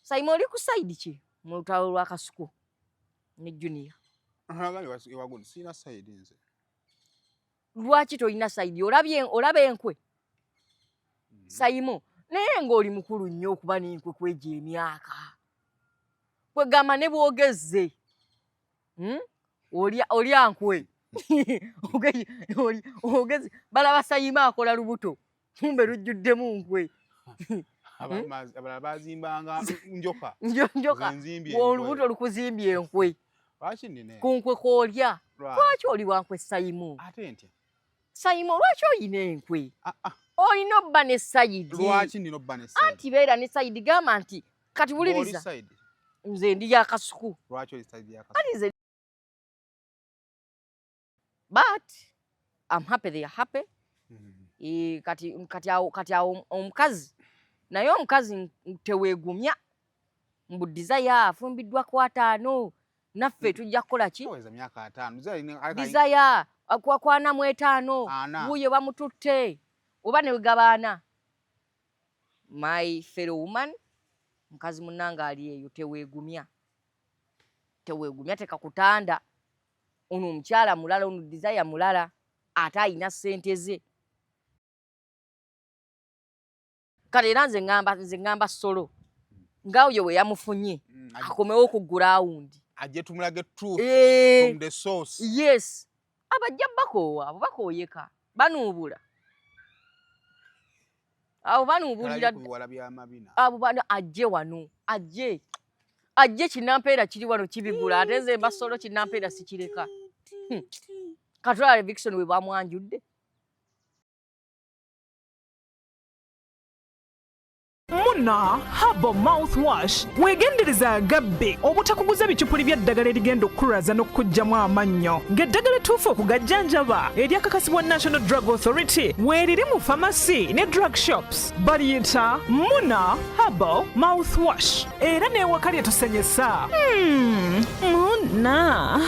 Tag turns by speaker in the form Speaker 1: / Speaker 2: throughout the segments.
Speaker 1: Saima, oli ku side ki mu lutalo lwa Kasuku ne Junior?
Speaker 2: Ewagundi sirina side nze.
Speaker 1: Lwaki tolina side? Olabye, olaba enkwe? Saimo, naye ng'oli mukulu nnyo okuba n'enkwe kwegyo emyaka, kwegamba ne bwogezze, Olya nkwe. Ogezi balaba Sayima akola lubuto, kumbe lujjuddemu nkwe.
Speaker 2: Abalala bazimbanga njoka.
Speaker 1: Njoka.
Speaker 2: Nze nzimbye
Speaker 1: Olubuto lukuzimbye enkwe.
Speaker 2: Lwaki nina
Speaker 1: Ku nkwe kwolya. Lwaki oli wankwe, Sayimu?
Speaker 2: Ate ntya?
Speaker 1: Sayimu, lwaki oyina enkwe?
Speaker 2: Ah, ah.
Speaker 1: Olina obba ne side.
Speaker 2: Lwaki nina obba ne side?
Speaker 1: Anti beera ne side, gamba nti kati
Speaker 2: Oli
Speaker 1: wuliriza.
Speaker 2: side?
Speaker 1: Nze ndi ya Kasuku.
Speaker 2: Lwaki oli side ya Kasuku?
Speaker 1: Anti nze, but I'm happy they are happy. E, kati awo omukazi, naye omukazi teweegumya mbu Desire afumbiddwa ku 50, naffe tujja kukola ki?
Speaker 2: Toweza myaka 50. Desire
Speaker 1: Desire kwana mu etaano.
Speaker 2: 40.
Speaker 1: Wuuyo bamututte oba ne wegabaana. My fellow woman, mukazi munnange ali eyo, teweegumya, teweegumya, tekakutanda. Ono omukyala mulala, ono Desire mulala, ate ayina ssente ze. Kale era nze ŋŋamba solo nga oyo we yamufunye akomewo ku ground.
Speaker 2: Ajje tumulage truth from the source.
Speaker 1: Yes, abajja bakoowa, abo bakooyeka, banuubula, abo banuubulira.
Speaker 2: Talabye ku biwala by'amabina.
Speaker 1: Abo bano ajje wano, ajje kinampeera kiri wano kibigula. Ate nze mba solo, kinampeera sikireka. Katulale Vixon we bamwanjudde.
Speaker 3: Muna Herbal Mouthwash, weegendereza agabbe obutakuguza bicupuli by'eddagala erigenda okukulwaza n'okukuggyamu amannyo, ng'eddagala ettuufu okugajjanjaba eryakakasibwa National Drug Authority weeriri mu famasi ne drug shops. Baliyita Muna Herbal Mouthwash, era n'ewaka lye tusenyesa. Muna.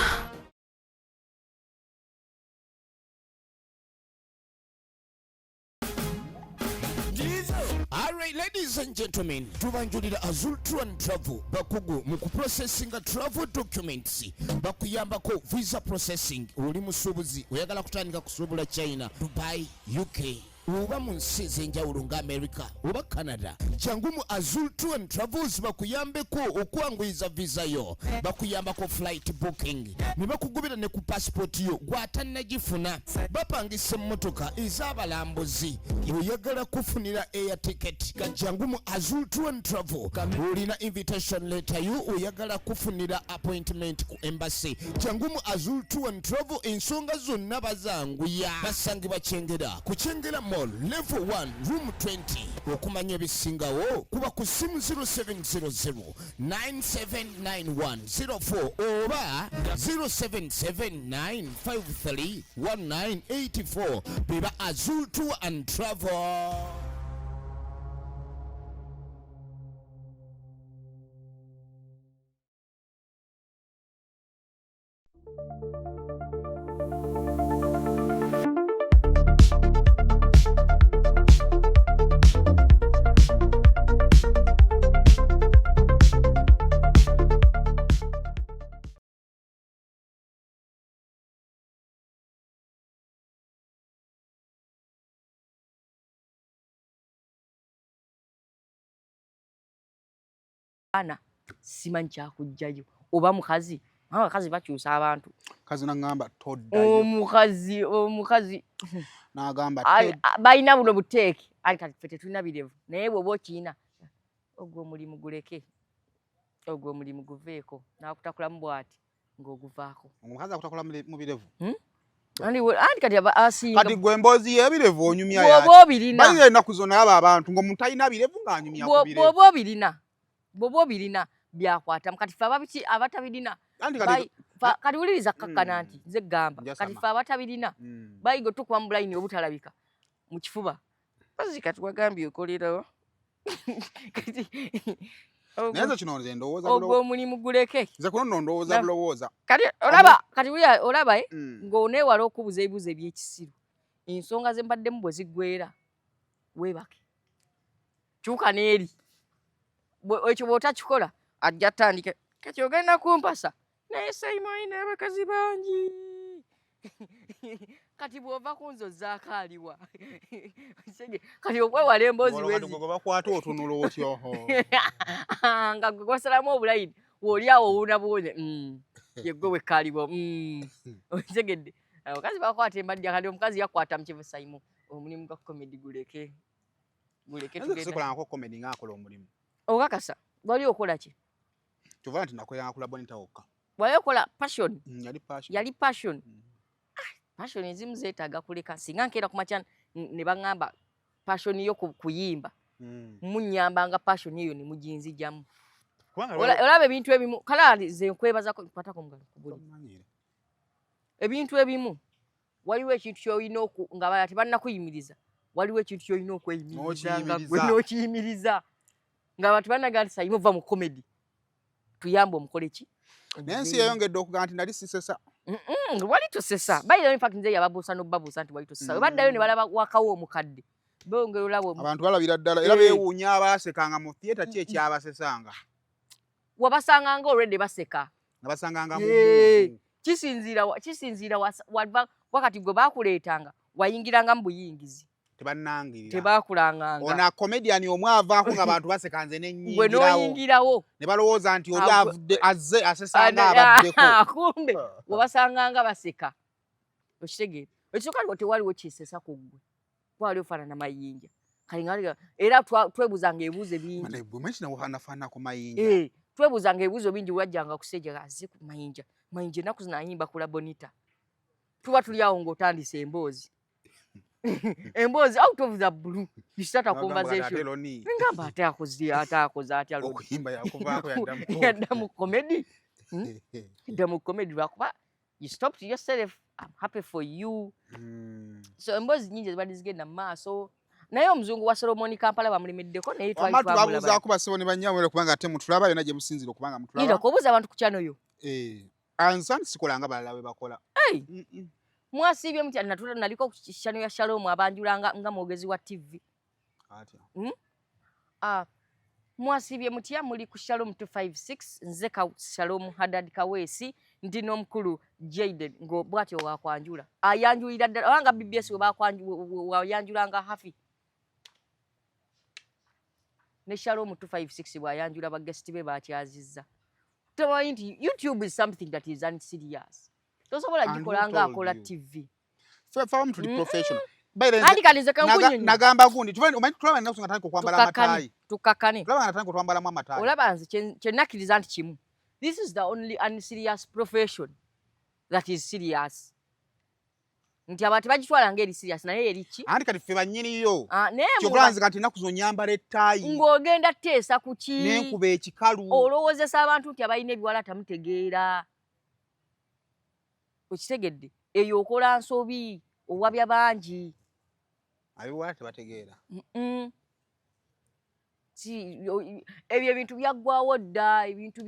Speaker 4: Alright, ladies and gentlemen, tubanjulira Azul Tour and Travel, bakugu mu kuprocessinga travel documents, bakuyambako visa processing. Oli musuubuzi oyagala kutandika kusuubula China, Dubai, UK oba mu nsi ez'enjawulo nga America oba Canada, jangu mu Azul Tour and Travels bakuyambeko okwanguyiza visa yo. Bakuyambako flight booking ne bakugubira ne ku passport yo gw'atannagifuna. Bapangisa emmotoka ez'abalambuzi. Oyagala kufunira air ticket, jangu mu Azul Tour and Travel. Olina invitation letter yo, oyagala kufunira appointment ku embassy, jangu mu Azul Tour and Travel. Ensonga zonna bazanguya. Basangibwa Kyengera, ku Kyengera Mall, level 1, room 20. Okumanya ebisingawo kuba ku simu 0700 979104 oba 0779531984. Beba Azul Tour and Travel.
Speaker 1: Ana simanyi kyakugjayo oba mukazi, abakazi bakyusa abantu.
Speaker 2: Kazi naŋŋamba toddayo.
Speaker 1: Omukazi
Speaker 2: N'agamba
Speaker 1: balina buno buteeke ali. Kati ffe tetulina birevu, naye bw'oba okiyina, ogwo omulimu guleke, ogwo omulimu guveeko. N'akutakulamu bw'ati ng'oguvaako.
Speaker 2: Omukazi akutakula mu birevu.
Speaker 1: Anti kati asinga
Speaker 2: Kati gwe emboozi y'ebirevu onyumya
Speaker 1: bw'oba
Speaker 2: yaki?
Speaker 1: obirina.
Speaker 2: Bayira ennaku zonna aba abantu ng'omuntu talina birevu ng'anyumya ku birevu.
Speaker 1: Bw'oba obirina byakwatamu. Kati ffe abatabirina
Speaker 2: Anti kati
Speaker 1: kati wuliriza, kakkana nti nze gamba
Speaker 2: Njasama.
Speaker 1: kati ffe abatabirina bayiga otukuba mu bulayini obutalabika mu kifuba. Bazi kati wagambye okolerawo kati
Speaker 2: Naye nze kino nze ndowooza
Speaker 1: ogwo omulimu guleke.
Speaker 2: Nze kuno nno ndowooza bulowooza.
Speaker 1: Kati olaba, kati olaba eh, ng'oneewala okubuuza ebibuuzo ebyekisiru. Ensonga ze mbaddemu bwe ziggwera, weebake, kyuka n'eri. Ekyo bw'otakikola ajja tandika kati ogenda kumpasa naye Saimo alina abakazi bangi. Kati bw'ova ku nze ozzaako aliwa? Kati okwewala emboozi
Speaker 2: wezi gwe bakwata otunula otyo
Speaker 1: nga gwe gwasalamu obulayini w'oli awo owuuna buwonye yeggwe wekkaaliwo okitegedde. Abakazi bakwata embaddi. Kati omukazi yakwata mu kivu. Saimo, omulimu gwa comedy guleke, guleke.
Speaker 2: Tugenda sikolangako comedy nga akola omulimu.
Speaker 1: Okakasa? Wali okola ki?
Speaker 2: Kyova nti nakoleranga ku Labonita wokka.
Speaker 1: Wali okola passion?
Speaker 2: Yali passion.
Speaker 1: Yali passion. Ah, passion ezimu zeetaaga kuleka. Singa nkeera ku makya ne baŋŋamba passion yo kuyimba, munyambanga passion eyo ne muginzijamu. Olaba ebintu ebimu kale ze nkwebazako, nkwatako mugalo kubuli. Ebintu ebimu waliwo ekintu kyolina nga balala tebannakuyimiriza, waliwo ekintu kyolina okweyimiriza nga gwe n'okiyimiriza nga abantu bannaga nti Saimo va mu comedy, tuyambe omukole ki.
Speaker 2: Naye ensi yeyongedde okugamba nti nali sisesa.
Speaker 1: Wali tosesa. By the way, in fact nze yababuusa n'obabuusa nti wali tosesa. Webaddayo ne balaba wakawo omukadde bongera olaba
Speaker 2: abantu balabira ddala era beewuunya abaasekanga mu theatre ki ekyabasesanga.
Speaker 1: Wabasanganga already baseka.
Speaker 2: Nga basanganga mu
Speaker 1: Kisinziira wakati gwe bakuleetanga wayingiranga mu buyingizi.
Speaker 2: Tebannangirira.
Speaker 1: Tebakulanganga.
Speaker 2: Ono comedian omu avaako nga bantu baseka nze
Speaker 1: gwe
Speaker 2: nennyingirawo.
Speaker 1: N'oyingirawo.
Speaker 2: Ne balowooza nti oli avudde azze asesanga abaddeko.
Speaker 1: Kumbe webasanganga baseka. Okitegeera? Ekisooka liwo tewaliwo kisesa ku ggwe, wali ofaanana mayinja. Kale nga era twebuuzanga ebibuuzo bingi.
Speaker 2: Bwemekinafaanana ku mayinja.
Speaker 1: Eh, twebuuzanga ebibuuzo bingi. Wajjanga kuseja azze ku mayinja, mayinja ennaku zino ayimba ku Labonita. Tuba tuli awo ng'otandise emboozi, emboozi out of the blue you start a conversation, ngamba ate akoze, ate akoze atya?
Speaker 2: Okuyimba yakuvaako.
Speaker 1: Yadda mu comedy, Yadda mu comedy lwakuba you stopped yourself. I'm happy for you. So emboozi nyingi ezibadde zigenda mu maaso, naye omuzungu wa Solomoni Kampala bamulemeddeko, naye twali
Speaker 2: Wamma
Speaker 1: twamulaba.
Speaker 2: Tubabuuzaako basebo ne bannyabwe kubanga ate mutulaba yonna gye musinzira okubanga
Speaker 1: Linda
Speaker 2: mutulaba.
Speaker 1: kubuuza abantu ku channel yo.
Speaker 2: Eh, ansa sikola nga balala bwe bakola.
Speaker 1: Hey! Mwasiibye mutya? Natula naliko ku channel ya Shalom abanjulanga nga mwogezi wa TV.
Speaker 2: Atya?
Speaker 1: Ah, mwasiibye mutya? Muli ku Shalom 256, nze ka Shalom Hadad Kaweesi, ndi n'omukulu Jaden ngo bw'atyo wakwanjula ayanjulira ddala obanga BBS we wayanjulanga Hafi ne Shalom 256 bw'ayanjula bagesiti be bakyazizza. Tomanyi nti YouTube is something that is unserious, tosobola gikola nga akola TV.
Speaker 2: Ffe abamu tuli professional.
Speaker 1: Anti kati nze kankunyonyi.
Speaker 2: Nagamba gundi omanyi tulaba ennaku nga tandika okwambala amataayi.
Speaker 1: Tukakane.
Speaker 2: Tulaba nga tandika otwambalamu amataayi.
Speaker 1: Olaba nze kye nakkiriza nti kimu, this is the only unserious profession that is serious, nti abantu bagitwala nga eri serious naye eri ki?
Speaker 2: Anti kati ffe bannyiniyo.
Speaker 1: Ah, naye
Speaker 2: Kyova nze kati ennaku zino nyambala ettaayi.
Speaker 1: Ng'ogenda teesa ku ki?
Speaker 2: Nenkuba ekikalu.
Speaker 1: Olowoozesa abantu nti abalina ebiwala tamutegeera. Okitegedde? Eyo okola nsobi, owabya bangi.
Speaker 2: Abiwala tebategeera.
Speaker 1: Si ebyo ebintu byaggwawo dda, ebintu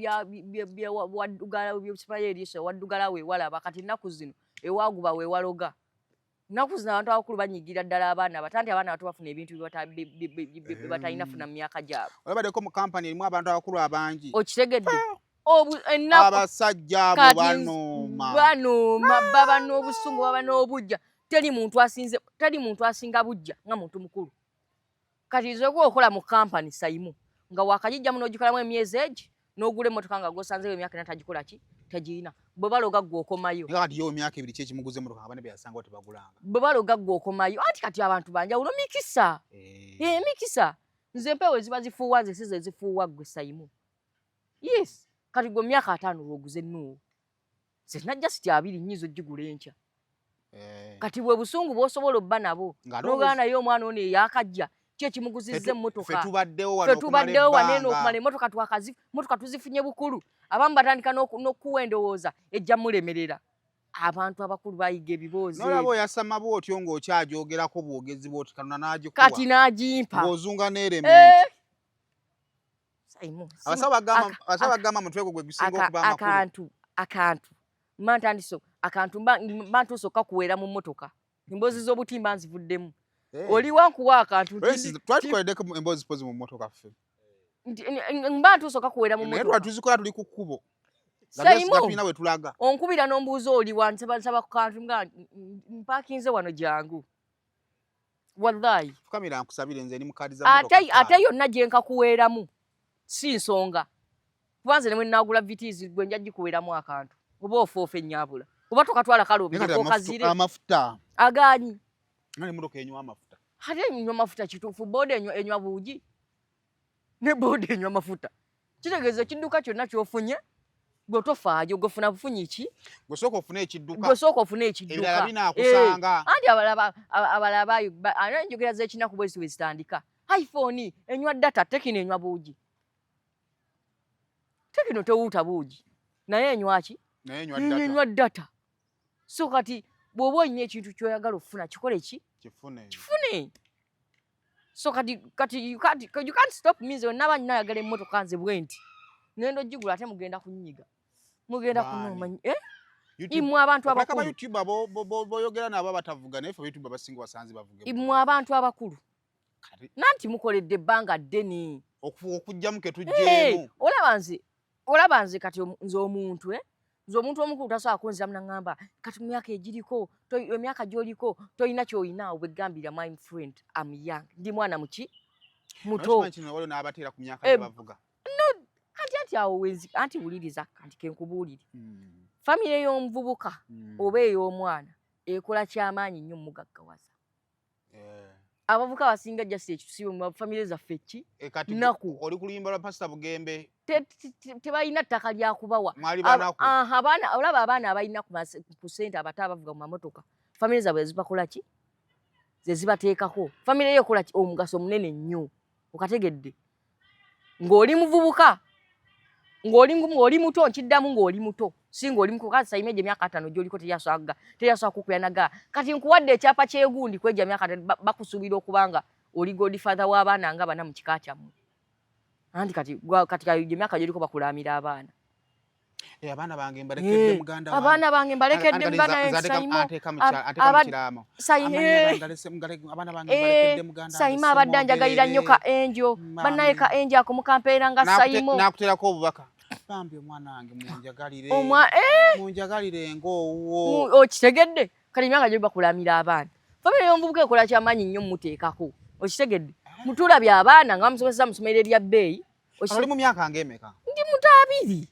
Speaker 1: waddugala byosimayo eriiso waddugala weewalaba. Kati ennaku zino ewaguba weewaloga. Nnaku zino abantu abakulu banyigira ddala abaana abato, anti abaana abato bafuna ebintu bye batalina funa mu myaka gyabwe.
Speaker 2: Olabaddeko mu kampani erimu abantu abakulu abangi?
Speaker 1: Okitegedde?
Speaker 2: Abasajja abo banooma.
Speaker 1: Banooma, baba n'obusungu, baba n'obujja. Teri muntu asinze, teri muntu asinga bujja nga muntu mukulu. Kati nze okuba okola mu kampani Saimu nga wakagijjamu n'ogikolamu emyezi egi n'ogula emmotoka nga gwosanzeyo emyaka ena tagikola ki, tagirina, bwe baloga ggwe okomayo.
Speaker 2: Naye kati yo emyaka 2 kyekimuguza emmotoka nga bane beyasanga tebagulanga?
Speaker 1: Bwe baloga ggwe okomayo. Anti kati abantu banjawulo, mikisa. Emikisa nze empewo eziba zifuuwa nze sizo ezifuuwa ggwe Saimu. Yes, kati gwe myaka 50 lwoguze ennuuwo, nze najja siti 20 nnyinza ogigula enkya. Kati bwe busungu bw'osobola obba nabo n'ogaana naye omwana ono eyakajja ki ekimuguzizza emmotoka?
Speaker 2: Ffe tubaddewo wano
Speaker 1: Ffe tubaddewo
Speaker 2: okumala
Speaker 1: wano eno
Speaker 2: ebbanga.
Speaker 1: Okumala emmotoka twakazi motoka tuzifunye bukulu. Abamu batandika n'okuwa endowooza ejja mulemerera. Abantu abakulu bayiga ebiboozi.
Speaker 2: Nolaba oyasama bw'otyo ng'okyagyogerako bwogezi bw'oti kanona n'agikuwa.
Speaker 1: Kati n'agimpa.
Speaker 2: Ng'ozunga n'erementi.
Speaker 1: Eh! Saimu,
Speaker 2: Abasawo bagamba, abasawo bagamba mutwe gwo gwe gusinga okuba amakulu.
Speaker 1: Akantu mba ntandise akantu mba ntuuse okukakuweera mu mmotoka, emboozi z'obutimba nzivuddemu.
Speaker 2: Eh.
Speaker 1: Oli wankuwa akantu
Speaker 2: Twali tukoleddeko emboozi pozi mu mmotoka ffe.
Speaker 1: Mba ntuusa okakuweera mu
Speaker 2: motoka. Tuzikola tuli ku kkubo. Saimo we tulaga.
Speaker 1: Onkubira n'ombuuza oli wa nsaba nsaba ku kantu nga mpakinze wano jangu. Wallahi.
Speaker 2: Fukamira nkusabire nze ndi mukadi za
Speaker 1: motoka. Ate ate yonna gye nkakuweeramu si nsonga. Kuba nze ne bwe nnaagula Vitz gwe nja gikuweeramu akantu. Oba ofoofa ennyabula. Oba tokatwala kale obireke okazire.
Speaker 2: Amafuta.
Speaker 1: Agaanyi.
Speaker 2: Nga emmotoka enywa amafuta.
Speaker 1: Ate enywa mafuta kituufu boda enywa buugi. Ne boda enywa mafuta. Kitegeeza ekidduka kyonna ky'ofunye gwe tofaayo gwe funa bufunyi ki?
Speaker 2: Gwe sooka ofune ekidduka.
Speaker 1: Gwe sooka ofune ekidduka.
Speaker 2: Ebirala binaakusanga.
Speaker 1: Anti abalala enjogera z'ekinaku bwe zityo bwe zitandika. iPhone enywa data, Tecno enywa buugi. Tecno tewuuta buugi. Naye enywa ki?
Speaker 2: Naye enywa data.
Speaker 1: Enywa data. So kati bw'oba olina ekintu ky'oyagala okufuna kikole ki?
Speaker 2: Kifune.
Speaker 1: Kifune. So kati kati you can't stop me nze naba nayagala emmotoka nze bwe nti. Ngenda ogigula ate mugenda kunyiga. Mugenda kunooma eh? Imwe abantu abakulu.
Speaker 2: Aba YouTuber boyogera nabo abatavuga naye ffe YouTuber abasinga wasanze bavuga.
Speaker 1: Imwe abantu abakulu. Nanti mukoledde ebbanga ddene.
Speaker 2: Okujjamu ke tujjeemu.
Speaker 1: Olaba nze kati nze omuntu eh? Nze omuntu omukulu tasobola kunziramu n'aŋŋamba kati mu myaka egiriko emyaka gy'oliko tolina ky'olina awo bwegambira my friend am young ndi mwana muki muto.
Speaker 2: Waliwo n'abateera ku myaka gye bavuga.
Speaker 1: No anti anti awo wenzi anti wuliriza anti ke nkubuulire. Famire y'omuvubuka oba ey'omwana ekola kyamaanyi nnyo mugaggawaza. Abavubuka abasinga just ekitusibe mu famire zaffe ki
Speaker 2: nnaku. Oli ku luyimba lwa Pastor Bugembe.
Speaker 1: Tebalina ttaka lya kubawa. Abaana olaba abaana abalina ku ssente abato abavuga mu mamotoka famire zaabwe zezibakola ki? Ze zibateekako. Famire yo ekola omugaso munene nnyo. Okategedde. Ng'oli muvubuka ng'oli muto nkiddamu ng'oli muto si ng'oli mukulu kati Saimo egyo emyaka 50 gy'oliko teryasobola kukubya naga kati nkuwadde ekyapa ky'egundi kwegyo emyaka bakusuubira okuba nga oli godfather w'abaana nga bana mu kika kyammwe. Anti kati kati emyaka gy'oliko bakulaamira abaana.
Speaker 2: Abaana bange mbalekedde muganda wange.
Speaker 1: Abaana bange mbalekedde muganda wange Saimo. Saimo abadde anjagalira nnyo ka Angel. Bannaye ka Angel ako mukampeera nga Saimo.
Speaker 2: N'akuteerako obubaka. Bambi omwana wange munjagalire. Munjagalire ng'owuwo.
Speaker 1: Okitegedde? Kati emyaka gyo bakulamira abaana. Famire y'omuvubuka ekola kyamaanyi nnyo mmuteekako. Okitegedde? Mutulabye abaana nga bamusomesa mu ssomero erya bbeeyi.
Speaker 2: Oli mu myaka ng'emeka?
Speaker 1: Ndi muto 2.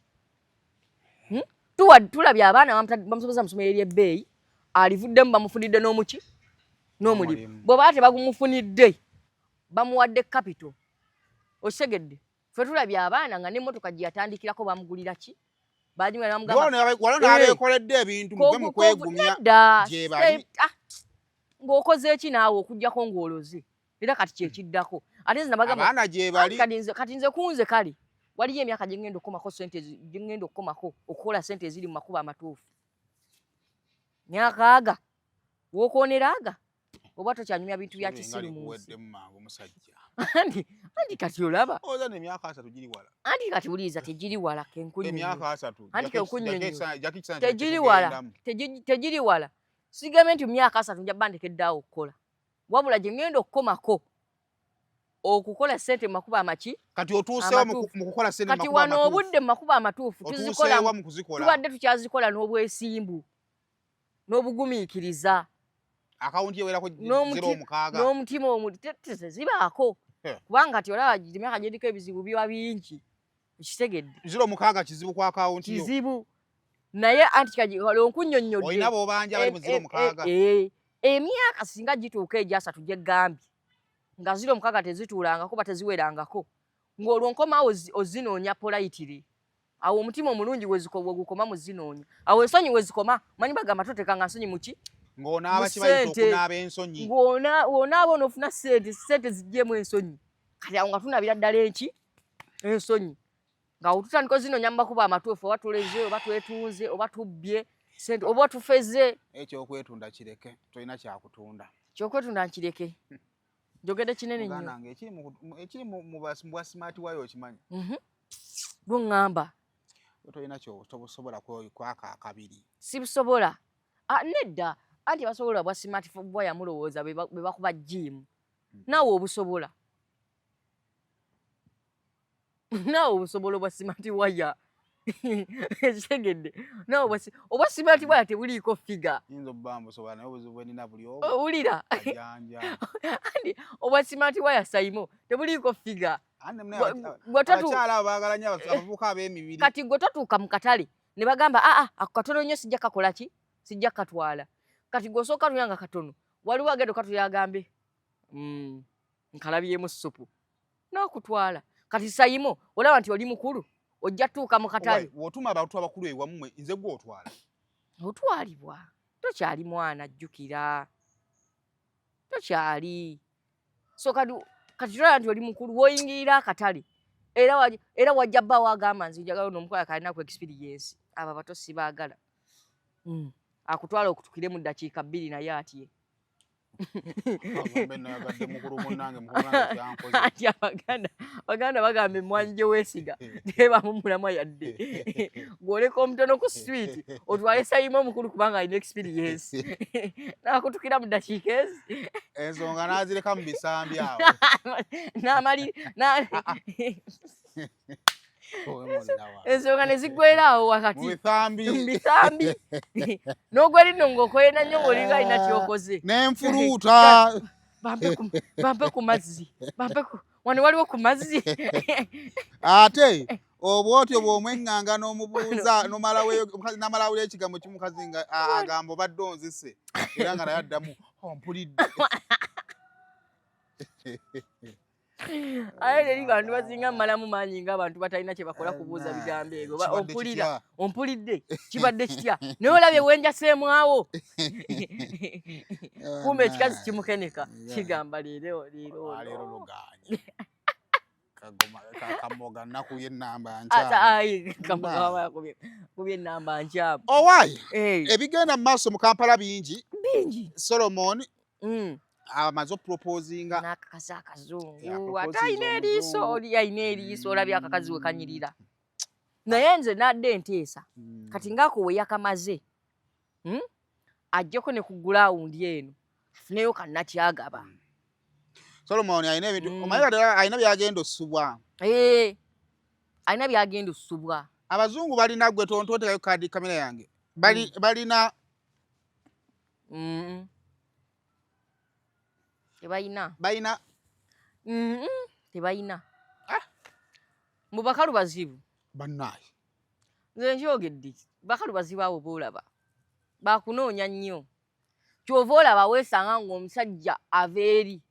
Speaker 1: Tulabye abaana bamusomesa mu ssomero ery'ebbeeyi, alivuddemu bamufunidde n'omuki? N'omulimu. Bw'oba tebagumufunidde, bamuwadde capital. Okitegedde? Ffe tulabye abaana nga n'emmotoka gye yatandikirako bamugulira ki?
Speaker 2: Waliwo n'abeekoledde ebintu mugwe mu kwegumya gye bali.
Speaker 1: Ng'okoze ki naawe okuggyako ng'oloze? Era kati kye kiddako. Ate nze nabagamba
Speaker 2: abaana gye bali.
Speaker 1: Kati nze kunze kale waliyo emyaka gye ngenda okukomako ssente gye ngenda okukomako okukola ssente eziri mu makubo amatuufu. Myaka aga w'okoonera aga oba tokyanyumya bintu bya kisiru mu nsi. Anti kati olaba.
Speaker 2: Oza n'emyaka 30 giri wala.
Speaker 1: Anti kati wuliriza tegiri wala ke nkunnyonnyola.
Speaker 2: Emyaka 30.
Speaker 1: Anti ke nkunnyonnyola. Tegiri wala. Tegiri wala. Sigambe nti mu myaka 30 nja bandekedde awo okukola. Wabula gye ngenda okukomako okukola ssente mu makubo amaki.
Speaker 2: Kati otuuseewa mu kukola ssente mu makubo amatuufu.
Speaker 1: Kati wano obudde mu makubo amatuufu tuzikola tubadde tukyazikola n'obwesimbu n'obugumiikiriza.
Speaker 2: Akawunti ewerako 06.
Speaker 1: N'omutima tezibaako. Kubanga kati olaba emyaka gye ndiko ebizibu biba bingi. Okitegedde.
Speaker 2: 06 kizibu ku akawunti yo.
Speaker 1: Kizibu. Naye anti kati onkunnyonnyodde.
Speaker 2: Olina b'obanja bali mu 06.
Speaker 1: Emyaka singa gituuka egyo 30 gye ggambye nga 06 tezituulangako oba teziwerangako ng'olwo nkomaawo ozinoonya politely. Awo omutima omulungi we gukoma mu zinoonya. Awo ensonyi we zikoma manyi bagamba toteekanga nsonyi mu ki?
Speaker 2: Ng'onaaba kye bayita okunaaba ensonyi.
Speaker 1: Ng'onaaba onoofuna ssente, ssente ziggyemu ensonyi. Kati awo nga tunaabira ddala enki? Ensonyi. Nga awo tutandika ozinoonya mu makubo amatuufu oba tuleze oba twetunze oba tubbye ssente oba tufeze.
Speaker 2: Ekyokwetunda kireke, tolina kyakutunda.
Speaker 1: Ekyokwetunda nkireke. Njogedde kinene nnyo.
Speaker 2: Muganda wange ekiri mu bwa smart wayo okimanyi?
Speaker 1: Gwe ŋŋamba.
Speaker 2: Tolina kyosobola kwaka akabiri.
Speaker 1: Sibusobola. Nedda, anti basobola bwa smart wire mulowooza be bakuba gym. Naawe obusobola. Naawe obusobola obwa smart wire, ekitegedde? Naawe obwa smart wire tebuliiko figure.
Speaker 2: Nyinza obba mbusobola, naye obuzibu bwenina buli obwo.
Speaker 1: Owulira?
Speaker 2: Kajanja.
Speaker 1: Andi obwa smart wire, Saimo, tebuliiko figure.
Speaker 2: Abakyala abo baagala nnyo abavubuka ab'emibiri.
Speaker 1: Kati gwe totuuka mu katale ne bagamba, aa, ako katono nnyo, sijja kakola ki, sijja katwala. Kati gwe osooka tunya nga katono, waliwo agenda okatulya agambe, nkalabyemu ssupu," n'okutwala. Kati Sayimo, olaba nti oli mukulu, ojja tuuka mu katale.
Speaker 2: Wotuma abantu abakulu ewammwe, nze gwe otwala?
Speaker 1: Otwalibwa, tokyali mwana, jjukira tokyali. So kati tolaba nti oli mukulu, woyingirira akatale era wajja bbaawo agamba, "Nze njagala ono omukola kalinaku experience, abo abato sibaagala." Akutwala okutukire mu ddakiika 2, naye atye.
Speaker 2: Agambe nayagadde mukulu munnange, mukulu munange kyankoze.
Speaker 1: Anti abaganda bagamba, "Emmwanyi gye weesiga tebamu mulamwa." Yadde gw'oleka omutono ku street, otwale Sayima omukulu kubanga alina experience, n'akutukira mu ddakiika ezi.
Speaker 2: Ensonga n'azireka mu bisambi awo.
Speaker 1: N'amali ensonga ne ziggwera awo wakati.
Speaker 2: Mu bisambi.
Speaker 1: Mu bisambi, n'ogweri nno ng'okoyena nnyo, ng'olinga alina kyokoze.
Speaker 2: N'enfuluuta.
Speaker 1: Bampe ku mazzi, bampe ku wano, waliwo ku mazzi.
Speaker 2: Ate obwotyo bw'omweŋŋanga n'omubuuza n'omalawula ekigambo kimukazi nga agamba, "Obadde onzise," era nga naye addamu, "Ompulidde."
Speaker 1: Aye teri bantu basinga mmalamu maanyi ng'abantu batalina kye bakola kubuuza bigambo ebyo.
Speaker 2: Kibadde
Speaker 1: Ompulira?
Speaker 2: kitya?
Speaker 1: Ompulidde? Kibadde kitya? Naye olabye wenjaseemu awo, kumbe ekikazi kimukeneka, kigamba, "Leero, leero."
Speaker 2: Leero
Speaker 1: ono.
Speaker 2: Luganye kamoga nakubye enamba
Speaker 1: Ata
Speaker 2: nkyamu.
Speaker 1: ayi, kamoga kubye enamba nkyamu.
Speaker 2: Owaayi,
Speaker 1: Eh,
Speaker 2: ebigenda mu maaso mu Kampala bingi.
Speaker 1: Bingi.
Speaker 2: Solomon amaze okuproposinga.
Speaker 1: N'akakazi akazungu.
Speaker 2: Yeah,
Speaker 1: Ate
Speaker 2: proposinze
Speaker 1: alina eriiso.
Speaker 2: omuzungu.
Speaker 1: Oli alina eriiso, olabye akakazi we kanyirira. Naye nze nadde nteesa, kati ngaako we yakamaze, Ajjeko ne ku gulawundi eno, afuneyo kannakyagaba.
Speaker 2: Solomon alina ebintu, omanyi kati alina byagenda osubwa.
Speaker 1: Eh, alina byagenda osubwa.
Speaker 2: Abazungu balina, gwe tontotekayo kadi kamera yange, balina
Speaker 1: Tebalina.
Speaker 2: Balina.
Speaker 1: Tebalina.
Speaker 2: Ah.
Speaker 1: Mu bakalu bazibu.
Speaker 2: Bannaaye.
Speaker 1: Nze nkyogedde, bakalu bazibu abo boolaba, bakunoonya nnyo. Kyova olaba weesanga ng'omusajja ava eri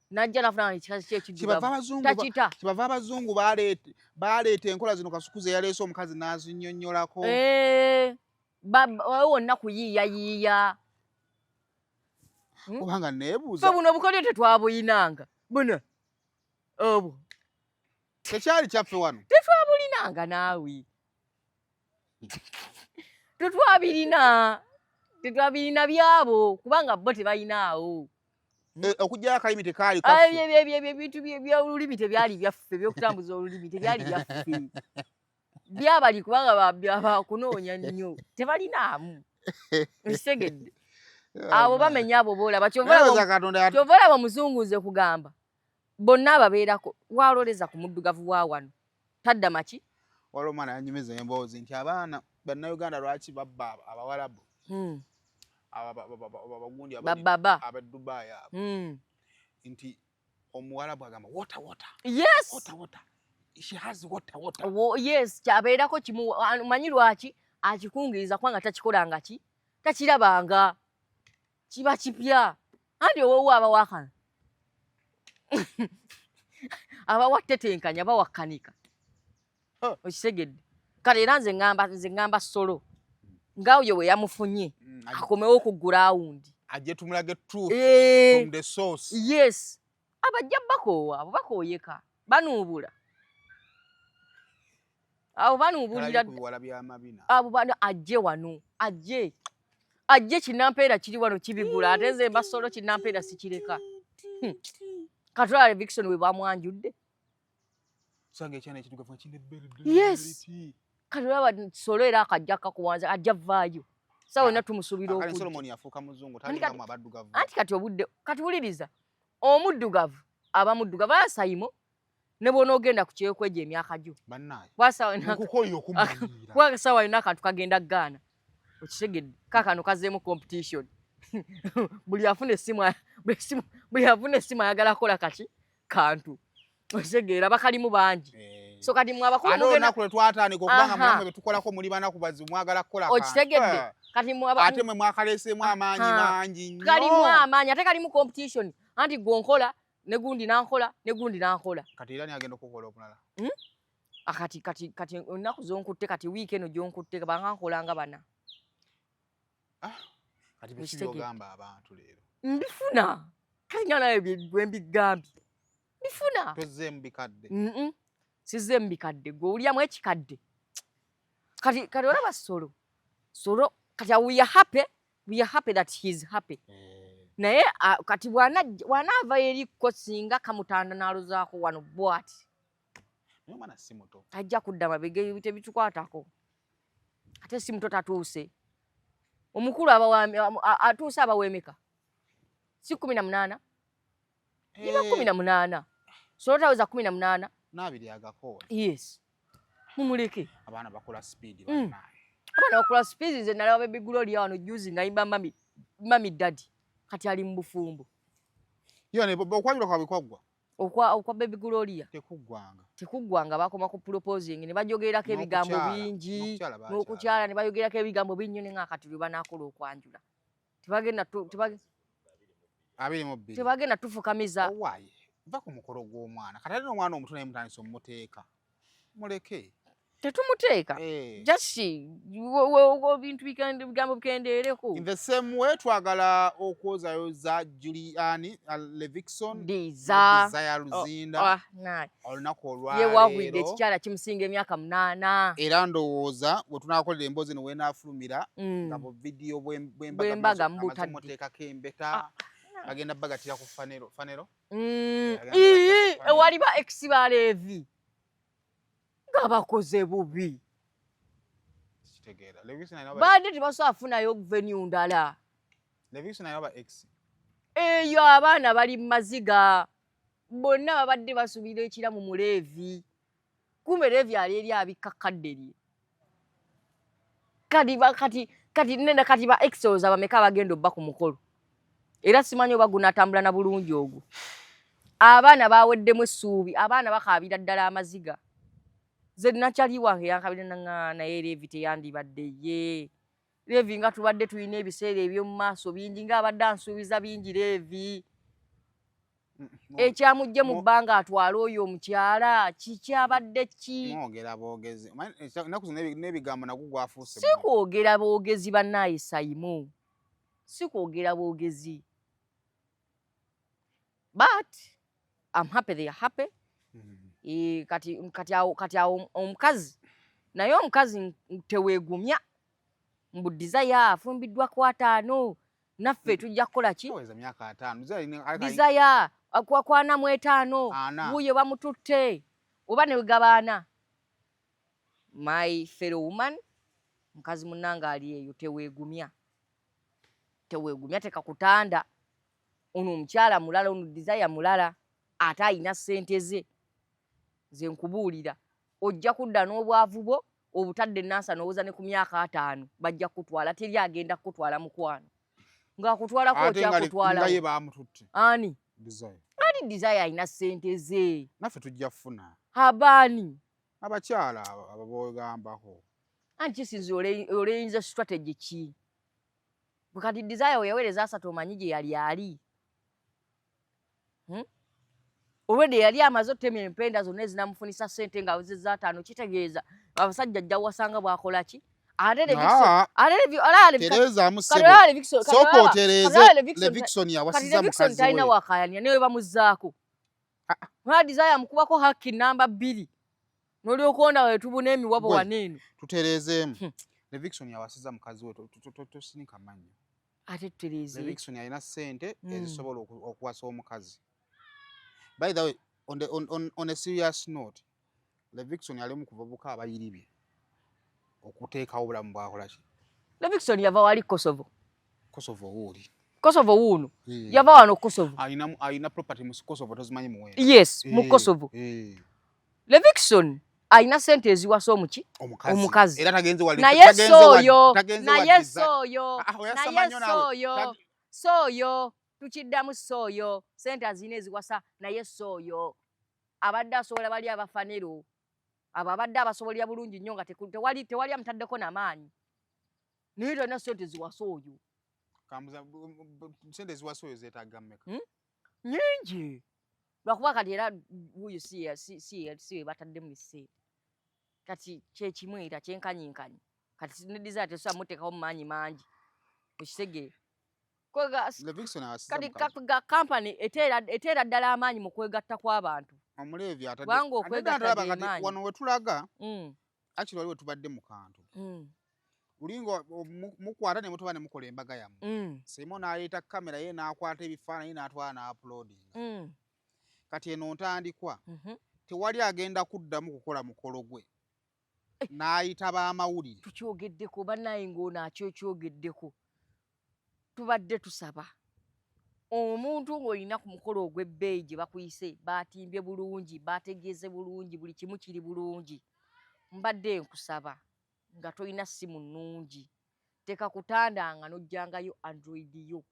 Speaker 1: najja nafuna ekikazi
Speaker 2: Kibava
Speaker 1: kyekiddugavu
Speaker 2: abazungu
Speaker 1: takita.
Speaker 2: Kibava abazungu baleeta enkola zino. Kasuku ze yaleese, omukazi n'azinnyonnyolako.
Speaker 1: Eh, wonna kuyiiyayiiya.
Speaker 2: Kubanga neebuuza.
Speaker 1: Fe buno obukodyo tetwabuyinanga, buno obwo.
Speaker 2: Tekyali kyaffe wano.
Speaker 1: Tetwabulinanga naawe, tetwabirina, tetwabirina byabo, kubanga bo tebalinaawo.
Speaker 2: Eh, okugyayo akalimi tekaali kaffe.
Speaker 1: Ebyo ebintu byolulimi tebyali byaffe, byokutambuza olulimi tebyali byaffe, byabali, kubanga bakunoonya nnyo, tebalinaamu. Nkitegedde, abo bamenya, abo boolaba.
Speaker 2: Neebaza Katonda
Speaker 1: Kyova olaba omuzungu, nze kugamba bonna ababeerako waloleza ku muddugavu wa wano tadda maki.
Speaker 2: Waliwo omwana yanyumiza emboozi nti abaana Bannayuganda lwaki babba Abawalabu, abagundi
Speaker 1: Bababa.
Speaker 2: ab'e Dubai abo, nti Omuwalabu agamba, "Water, water." "Water, water, she has water, water."
Speaker 1: Yes, kyabeerako kimu. Manyi lwaki akikungiriza? Kubanga takikolanga ki, takirabanga, kiba kipya. Anti owowo abawakana, abawatetenkanya, bawakanika. Okitegedde? Kale era nze ŋŋamba Solo nga oyo we yamufunye, akomewo ku gulawundi.
Speaker 2: Ajje tumulage truth from the source.
Speaker 1: Yes, abajja bakoowa, abo bakooyeka, banuubula, abo banuubulira.
Speaker 2: Talabye ku biwala by'amabina.
Speaker 1: Abo bano ajje wano, ajje kinampeera kiri wano kibigula. Ate nze mba Solo, kinampeera sikireka. Katwale Vixon we bamwanjudde.
Speaker 2: Osanga ekyana ekiddugavu nga kirina ebbere.
Speaker 1: Yes. Kati olaba Solo era akajja kakuwanza, ajja vaayo sawa yonna, tumusuubira
Speaker 2: Kale
Speaker 1: okujja.
Speaker 2: Solomon yafuuka muzungu,
Speaker 1: Anti
Speaker 2: talingamu abaddugavu.
Speaker 1: Anti kati obudde, kati wuliriza, omuddugavu aba muddugavu. Aya Sayimo. Ne bw'onoogenda ku kyeyo emyaka gyo,
Speaker 2: Bannaye,
Speaker 1: kuba
Speaker 2: nkukoye okumanyiira.
Speaker 1: Sawa yonna akantu kagenda gaana, okitegedde? Kaakano kazeemu competition. Buli afuna essimu, buli afuna essimu ayagala kukola kaki kantu, okitegeera? Bakalimu bangi. So kati mwe abakulu
Speaker 2: Ate
Speaker 1: mugenda
Speaker 2: olunaku lwe twatandika okubanga mulamwe betukolako muli banaku bazibu, mwagala kukola kantu.
Speaker 1: Okitegedde? Kati mwe
Speaker 2: Ate mwe mwakaleeseemu amaanyi mangi nnyo.
Speaker 1: Kalimu amaanyi, ate kalimu competition, anti gwe onkola ne gundi nankola ne gundi nankola.
Speaker 2: Kati era niagenda okukola omulala.
Speaker 1: Ah, kati ennaku zonkutte, kati wiiki eno gyonkutte banga nkolanga bana.
Speaker 2: Kati biki
Speaker 1: Okitegedde?
Speaker 2: byogamba abantu leero?
Speaker 1: Mbifuna kati nga nawe bwe mbigambye, mbifuna.
Speaker 2: Tozzeemu bikadde?
Speaker 1: Sizze mu bikadde, gwe owulyamu ekikadde. Kati olaba Solo, Solo kati we are happy, we are happy that he is happy. Naye kati bw'anaava erikko, singa kamutanda n'alozaako wano bw'ati.
Speaker 2: Naye omwana si muto.
Speaker 1: Ajja kudda mabega, ebyo tebitukwatako. Ate si muto, tatuuse omukulu atuuse abaweemeka si 18? Iba 18, Solo taweza 18.
Speaker 2: N'abiri agakoona.
Speaker 1: Yes, mumuleke.
Speaker 2: Abaana bakola speed. Bannaye.
Speaker 1: Abaana bakola speed. Nze nalaba Baby Gloria wano juzi ngayimba "Mummy, mummy, daddy", kati ali mu bufumbo.
Speaker 2: Yo ne okwajula kwabwe kwaggwa?
Speaker 1: Okwa Baby Gloria?
Speaker 2: Tekuggwanga.
Speaker 1: Tekuggwanga, bakoma ku proposing ne bajogerako ebigambo
Speaker 2: N'okukyala,
Speaker 1: bingi.
Speaker 2: N'okukyala bakyala.
Speaker 1: N'okukyala ne bayogerako ebigambo bingi, ne nga kati lwe banaakola okwanjula
Speaker 2: 22.
Speaker 1: Tebagenda tufukamiza.
Speaker 2: Owaaye, va ku mukolo gw'omwana. Kati ate n'omwana omuto naye mutandise omumuteeka, muleke.
Speaker 1: Tetumuteeka. Just bintu bigambo bikendeereko.
Speaker 2: In the same way, twagala okwozayoza Julian Levixon
Speaker 1: Diza.
Speaker 2: Desire Luzinda
Speaker 1: Ah, naye
Speaker 2: olunaku
Speaker 1: ye
Speaker 2: olwaleero.
Speaker 1: Wagwidde ekikyala kimusinga emyaka 8.
Speaker 2: Era ndowooza we tunaakolera emboozi eno weenaafulumira nga bu vidiyo
Speaker 1: Bw'embaga
Speaker 2: amaze
Speaker 1: mbutadde.
Speaker 2: muteekako embeta, bagenda bagatira ku Phaneroo, Phaneroo. Agenda
Speaker 1: Ii,
Speaker 2: bagatira ku
Speaker 1: ewali ba ex ba Levi nga bakoze bubi.
Speaker 2: Kitegeera Levixon alina
Speaker 1: Badde tebasobola kufunayo venue ndala.
Speaker 2: Levixon alina ba ex.
Speaker 1: Eyo abaana bali mu maziga bonna, babadde basubira ekiramu mu Leevi, kumbe Leevi ali eri abikka kadde lye. Kati nenda kati ba exos abameka bagenda obba ku mukolo? Era simanyi oba gunaatambula na bulungi ogwo. Abaana baweddemu essuubi, abaana bakaabira ddala amaziga. Ze nakyali wange yankabira naŋŋaa, naye Leevi teyandibadde ye Leevi, nga tubadde tulina ebiseera eby'omu maaso bingi, ng'abadde ansuubiza bingi Leevi. Ekyamugje mu bbanga atwale oyo omukyala kikyabadde ki?
Speaker 2: Mwogera boogezi. Omanyi, ennaku zino n'ebigambo nagwo gwafuuse.
Speaker 1: Si kwogera boogezi, bannaaye Sayimu, si kwogera boogezi, but I'm happy they are happy. Kati awo omukazi naye, omukazi teweegumya mbu Desire afumbiddwa ku 50, naffe tujja kukola ki?
Speaker 2: Toweza myaka 50. Desire
Speaker 1: Desire kwana mu etaano.
Speaker 2: 40.
Speaker 1: Wuuyo bamututte oba ne wegabaana. My fellow woman, mukazi munnange ali eyo, teweegumya, teweegumya, tekakutanda. Ono omukyala mulala, ono Desire mulala, ate ayina ssente ze. Nze nkubuulira, ojja kudda n'obwavu bwo obutadde enansa n'owoza ne ku myaka 50 bajja kukutwala. Teri agenda kukutwala, mukwano, ng'akutwalako
Speaker 2: Ate nga
Speaker 1: okyakutwala.
Speaker 2: Nga ye bamututte.
Speaker 1: Ani?
Speaker 2: Desire.
Speaker 1: Ali Desire alina ssente ze.
Speaker 2: Naffe tujja kufuna.
Speaker 1: Abaani?
Speaker 2: Abakyala abo bogambako.
Speaker 1: Anti kisinzi oleyinza strategy ki? Bwe kati Desire we yaweereza 30, omanyi gye yali ali? Olwedde yali amaze otema empenda zonna ezinamufunisa ssente ng'awezezza 50, kitegeeza abasajja ajja wasanga bw'akola ki? Ate
Speaker 2: Ah,
Speaker 1: Levixone
Speaker 2: tereezaamu
Speaker 1: kati
Speaker 2: ssebo.
Speaker 1: olaba Levixone kati
Speaker 2: Sooka otereeze.
Speaker 1: kati olaba
Speaker 2: Levixone
Speaker 1: kati
Speaker 2: yawasiza
Speaker 1: Levixone
Speaker 2: mukazi
Speaker 1: talina
Speaker 2: we.
Speaker 1: wakayania newe bamuzzaako. Mwana Desire amukubako haki namba 2 n'olyoka onda wetubuna emiwabo
Speaker 2: Gwe.
Speaker 1: wano eno.
Speaker 2: Tutereezeemu. Levixone yawasiza mukazi we. Tosinika mannyo.
Speaker 1: Ate tutereeze?
Speaker 2: Levixone alina ssente ezisobola okuwasa omukazi. By the way, on, the, on, on, on a serious note, Levixone ali mu kubabuka abayiribye okuteekawo obulamu bwakola ki.
Speaker 1: Levixone yava wali Kosovo.
Speaker 2: Kosovo wuuli.
Speaker 1: Kosovo wuuno.
Speaker 2: Eh.
Speaker 1: Yava wano Kosovo.
Speaker 2: Alina property mu Kosovo tozimanyi muwendo.
Speaker 1: Yes, mu Kosovo. Levixone alina sente eziwasa omuki? Omukazi.
Speaker 2: Era tagenze wali.
Speaker 1: Naye sooyo, naye sooyo, naye sooyo, sooyo, tukiddamu sooyo, sente azirina eziwasa naye sooyo. Abadde asobola bali abafanero. Abo abadde abasobolera bulungi nnyo nga tewali amutaddeko namaanyi. Naye talina sente ziwasa oyo.
Speaker 2: Kambuza sente ziwasa oyo zeetaaga mmeka?
Speaker 1: Nyingi. Lwakuba kati era wuuyo si bataddemu ssente. Kati kyekimu era kyenkanyinkanyi. Kati ne Desire tesobola muteekawo mu maanyi mangi. Okitegeera? Kati kampani eteera ddala amaanyi mu kwegatta kw'abantu.
Speaker 2: Omuleevi atadde.
Speaker 1: Kubanga okwegatta ge maanyi.
Speaker 2: Wano we tulaga, actually waliwo tubadde mu kantu. Ulingo mukwata ne mutuba ne mukola embaga yammwe. Simo n'aleeta kamera ye n'akwata ebifaananyi n'atwala n'uploadinga. Kati eno ntandikwa. Tewali agenda kuddamu kukola mukolo gwe. N'ayita b'amawulire.
Speaker 1: Tukyogeddeko bannaye ng'ono akyokyogeddeko. Tubadde tusaba. Omuntu ng'olina ku mukolo ogw'ebbeeyi gye bakuyise baatimbye bulungi, baategeeze bulungi, buli kimu kiri bulungi. Mbadde nkusaba nga tolina ssimu nnungi. Teeka kutandanga n'ojjangayo Android yo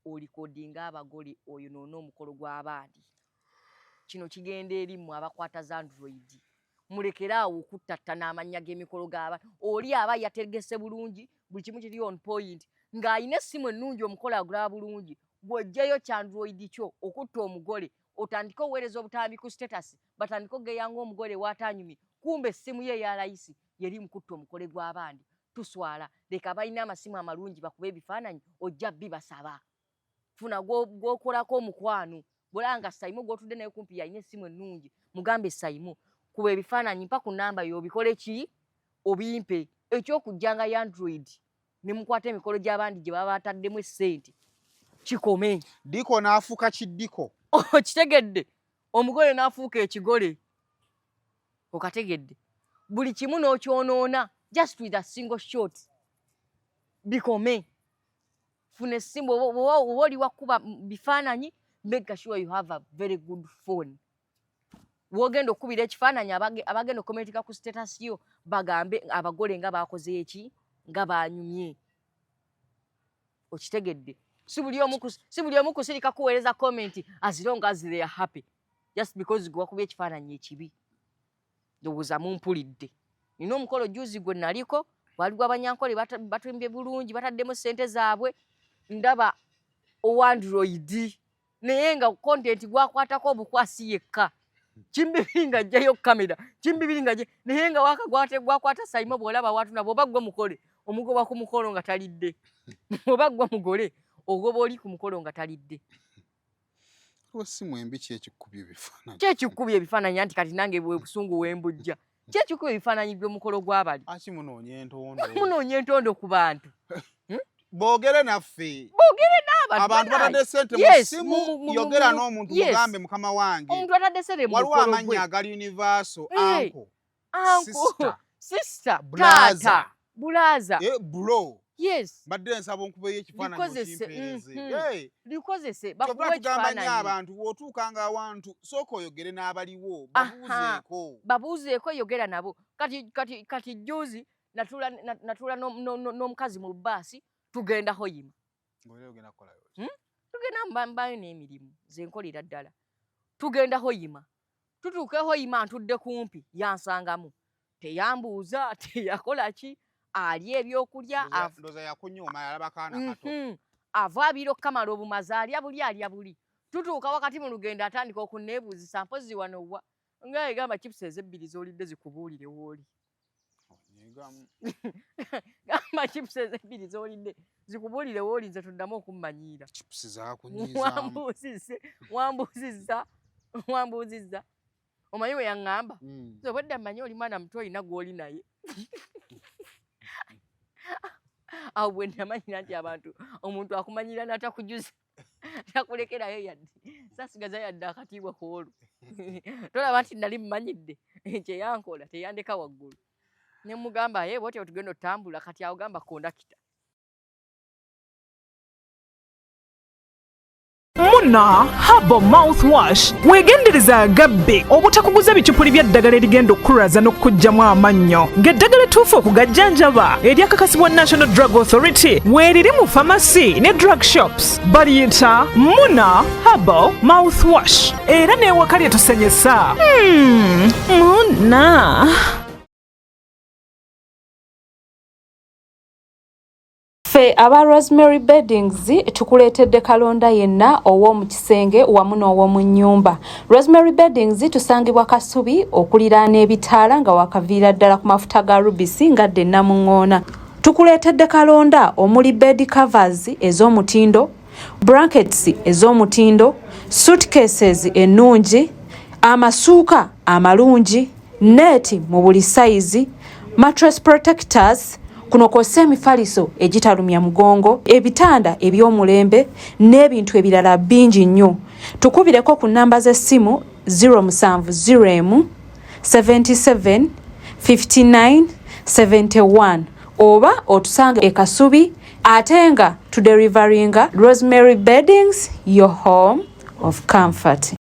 Speaker 1: olikodinga abagole oyonoone omukolo gw'abandi. Kino kigenda eri mmwe abakwata za Android. Mulekere awo okuttattana amannya g'emikolo g'abantu. Oli aba yategese bulungi, buli kimu kiri on point. Ng'alina essimu ennungi omukolo agulaba bulungi. Bw'oggyayo kya Android kyo okutta omugole, otandike oweereza obutambi ku status, batandike okugeyanga omugole w'atanyumye. Kumbe essimu ye eya layisi yeri mu kutta omukole gw'abandi. Tuswala, leka abalina amasimu amalungi bakube ebifaananyi, ojja bibasaba. Funa gw'okolako omukwano. Bw'olaba nga Saimo gw'otudde naye kumpi y'alina essimu ennungi, mugambe Saimo, kuba ebifaananyi mpa ku nnamba yo obikole ki? Obimpe. Eky'okujjanga ya Android ne mukwata emikolo gy'abandi gye baba bataddemu essente kikome.
Speaker 2: Diko n'afuuka kiddiko.
Speaker 1: Okitegedde? Omugole n'afuuka ekigole. Okategedde? Buli kimu n'okyonoona just with a single shot. Bikome. Funa essimu oba oli wakuba bifaananyi, make sure you have a very good phone. W'ogenda okukubira ekifaananyi abagenda okukomentinga ku status yo bagambe abagole nga baakoze eki, nga baanyumye. Okitegedde? Si buli omu kusirika kuweereza comment as long as they are happy just because gwe wakubye ekifaananyi ekibi. Ndowooza mumpulidde. Nina omukolo juzi gwe naliko, gwali gw'Abanyankole batumbye bulungi, bataddemu ssente zaabwe, ndaba owa Android naye nga content gwakwatako obukwasi yekka. Kimbibiri ng'aggyayo kamera, kimbibiri ng'aggya, naye nga gwakwata Saimo bw'olaba waatuna bw'oba ggwe mukole, omugoba ku mukolo nga talidde. Bw'oba ggwe mugole, ogoba oli ku mukolo nga talidde.
Speaker 2: Essimu embi ki ekikubye ebifaananyi?
Speaker 1: Ki ekikubye ebifaananyi anti kati nange bwe busungu we mbujja. Ki ekikubye ebifaananyi by'omukolo gw'abali?
Speaker 2: Aki munoonya entondo.
Speaker 1: Munoonya entondo ku bantu.
Speaker 2: Boogere naffe.
Speaker 1: Boogere n'abantu.
Speaker 2: Abantu batadde ssente mu ssimu, yogera n'omuntu mugambe mukama wange.
Speaker 1: Omuntu atadde ssente mu
Speaker 2: Waliwo
Speaker 1: mukolo gwe.
Speaker 2: amannya agali universal, uncle,
Speaker 1: Uncle,
Speaker 2: sister,
Speaker 1: sister,
Speaker 2: brother.
Speaker 1: taata, bulaza.
Speaker 2: Bro.
Speaker 1: Yes.
Speaker 2: Mbadde nsaba onkubeyo ekifaananyi
Speaker 1: Likozese,
Speaker 2: okimpeereze.
Speaker 1: Likozese,
Speaker 2: Kyova
Speaker 1: bakuwe
Speaker 2: tugamba nnyo
Speaker 1: ekifaananyi.
Speaker 2: abantu bw'otuukanga awantu sooka oyogere n'abaliwo, babuuzeeko.
Speaker 1: Babuuzeeko yogera nabo. Kati jjuuzi natuula n'omukazi mu bbaasi tugenda Hoima.
Speaker 2: Ng'olera ogenda kukolayo ki?
Speaker 1: Tugenda mbayo n'emirimu nze nkolera ddala. Tugenda Hoima. Tutuuka e Hoima ntudde kumpi yansangamu. Teyambuuza, teyakola ki, alya ebyokulya.
Speaker 2: Ndowooza yakunyooma yalaba kaana kato.
Speaker 1: Ava abira okukamala obumazi alya buli alya buli. Tutuuka wakati mu lugendo atandika okunneebuuzisa mpozzi wano wa. Nga egamba chips ezebbiri z'olidde zikubuulire w'oli. Gamba chips ezebbiri z'olidde zikubuulire w'oli nze tuddamu okummanyiira.
Speaker 2: Chips zaakunyiizaamu.
Speaker 1: Wambuuzizza. Omanyi bwe yaŋŋamba? Nze obwedda mmanyi oli mwana muto olina gw'oli naye. Awo bwe namanyira nti abantu omuntu akumanyira n'atakujuza takulekerayo yadde saasigaza yadde akatiibwa ku olwo. Tolaba nti nali mmanyidde kye yankola teyandeka waggulu. Ne mugamba ye bw'otyo tugenda otambula kati awo gamba kondakita.
Speaker 3: Muna Herbal Mouthwash. Weegendereza agabbe obutakuguza bicupuli bya ddagala erigenda okukulwaza n'okukuggyamu amannyo, ng'eddagala ettuufu okugajjanjaba eryakakasibwa National Drug Authority weeriri mu famasi ne drug shops. Baliyita Muna Herbal Mouthwash era n'ewaka lye tusenyesa. Muna.
Speaker 5: Ffe aba Rosemary Beddings tukuleetedde kalonda yenna ow'omu kisenge wamu n'ow'omu nnyumba. Rosemary Beddings tusangibwa Kasubi okuliraana ebitaala nga wakaviira ddala ku mafuta ga Rubisi nga dde Namuŋŋoona. Tukuleetedde kalonda omuli bed covers ez'omutindo, blankets ez'omutindo, suitcases ennungi, amasuuka amalungi, neeti mu buli sayizi, mattress protectors, kuno kw'ossa emifaliso egitalumya mugongo, ebitanda eby'omulembe n'ebintu ebirala bingi nnyo. Tukubireko ku nnamba z'essimu 0701 77 59 71 oba otusange e Kasubi ate nga tuderivaringa Rosemary Beddings, your home of comfort.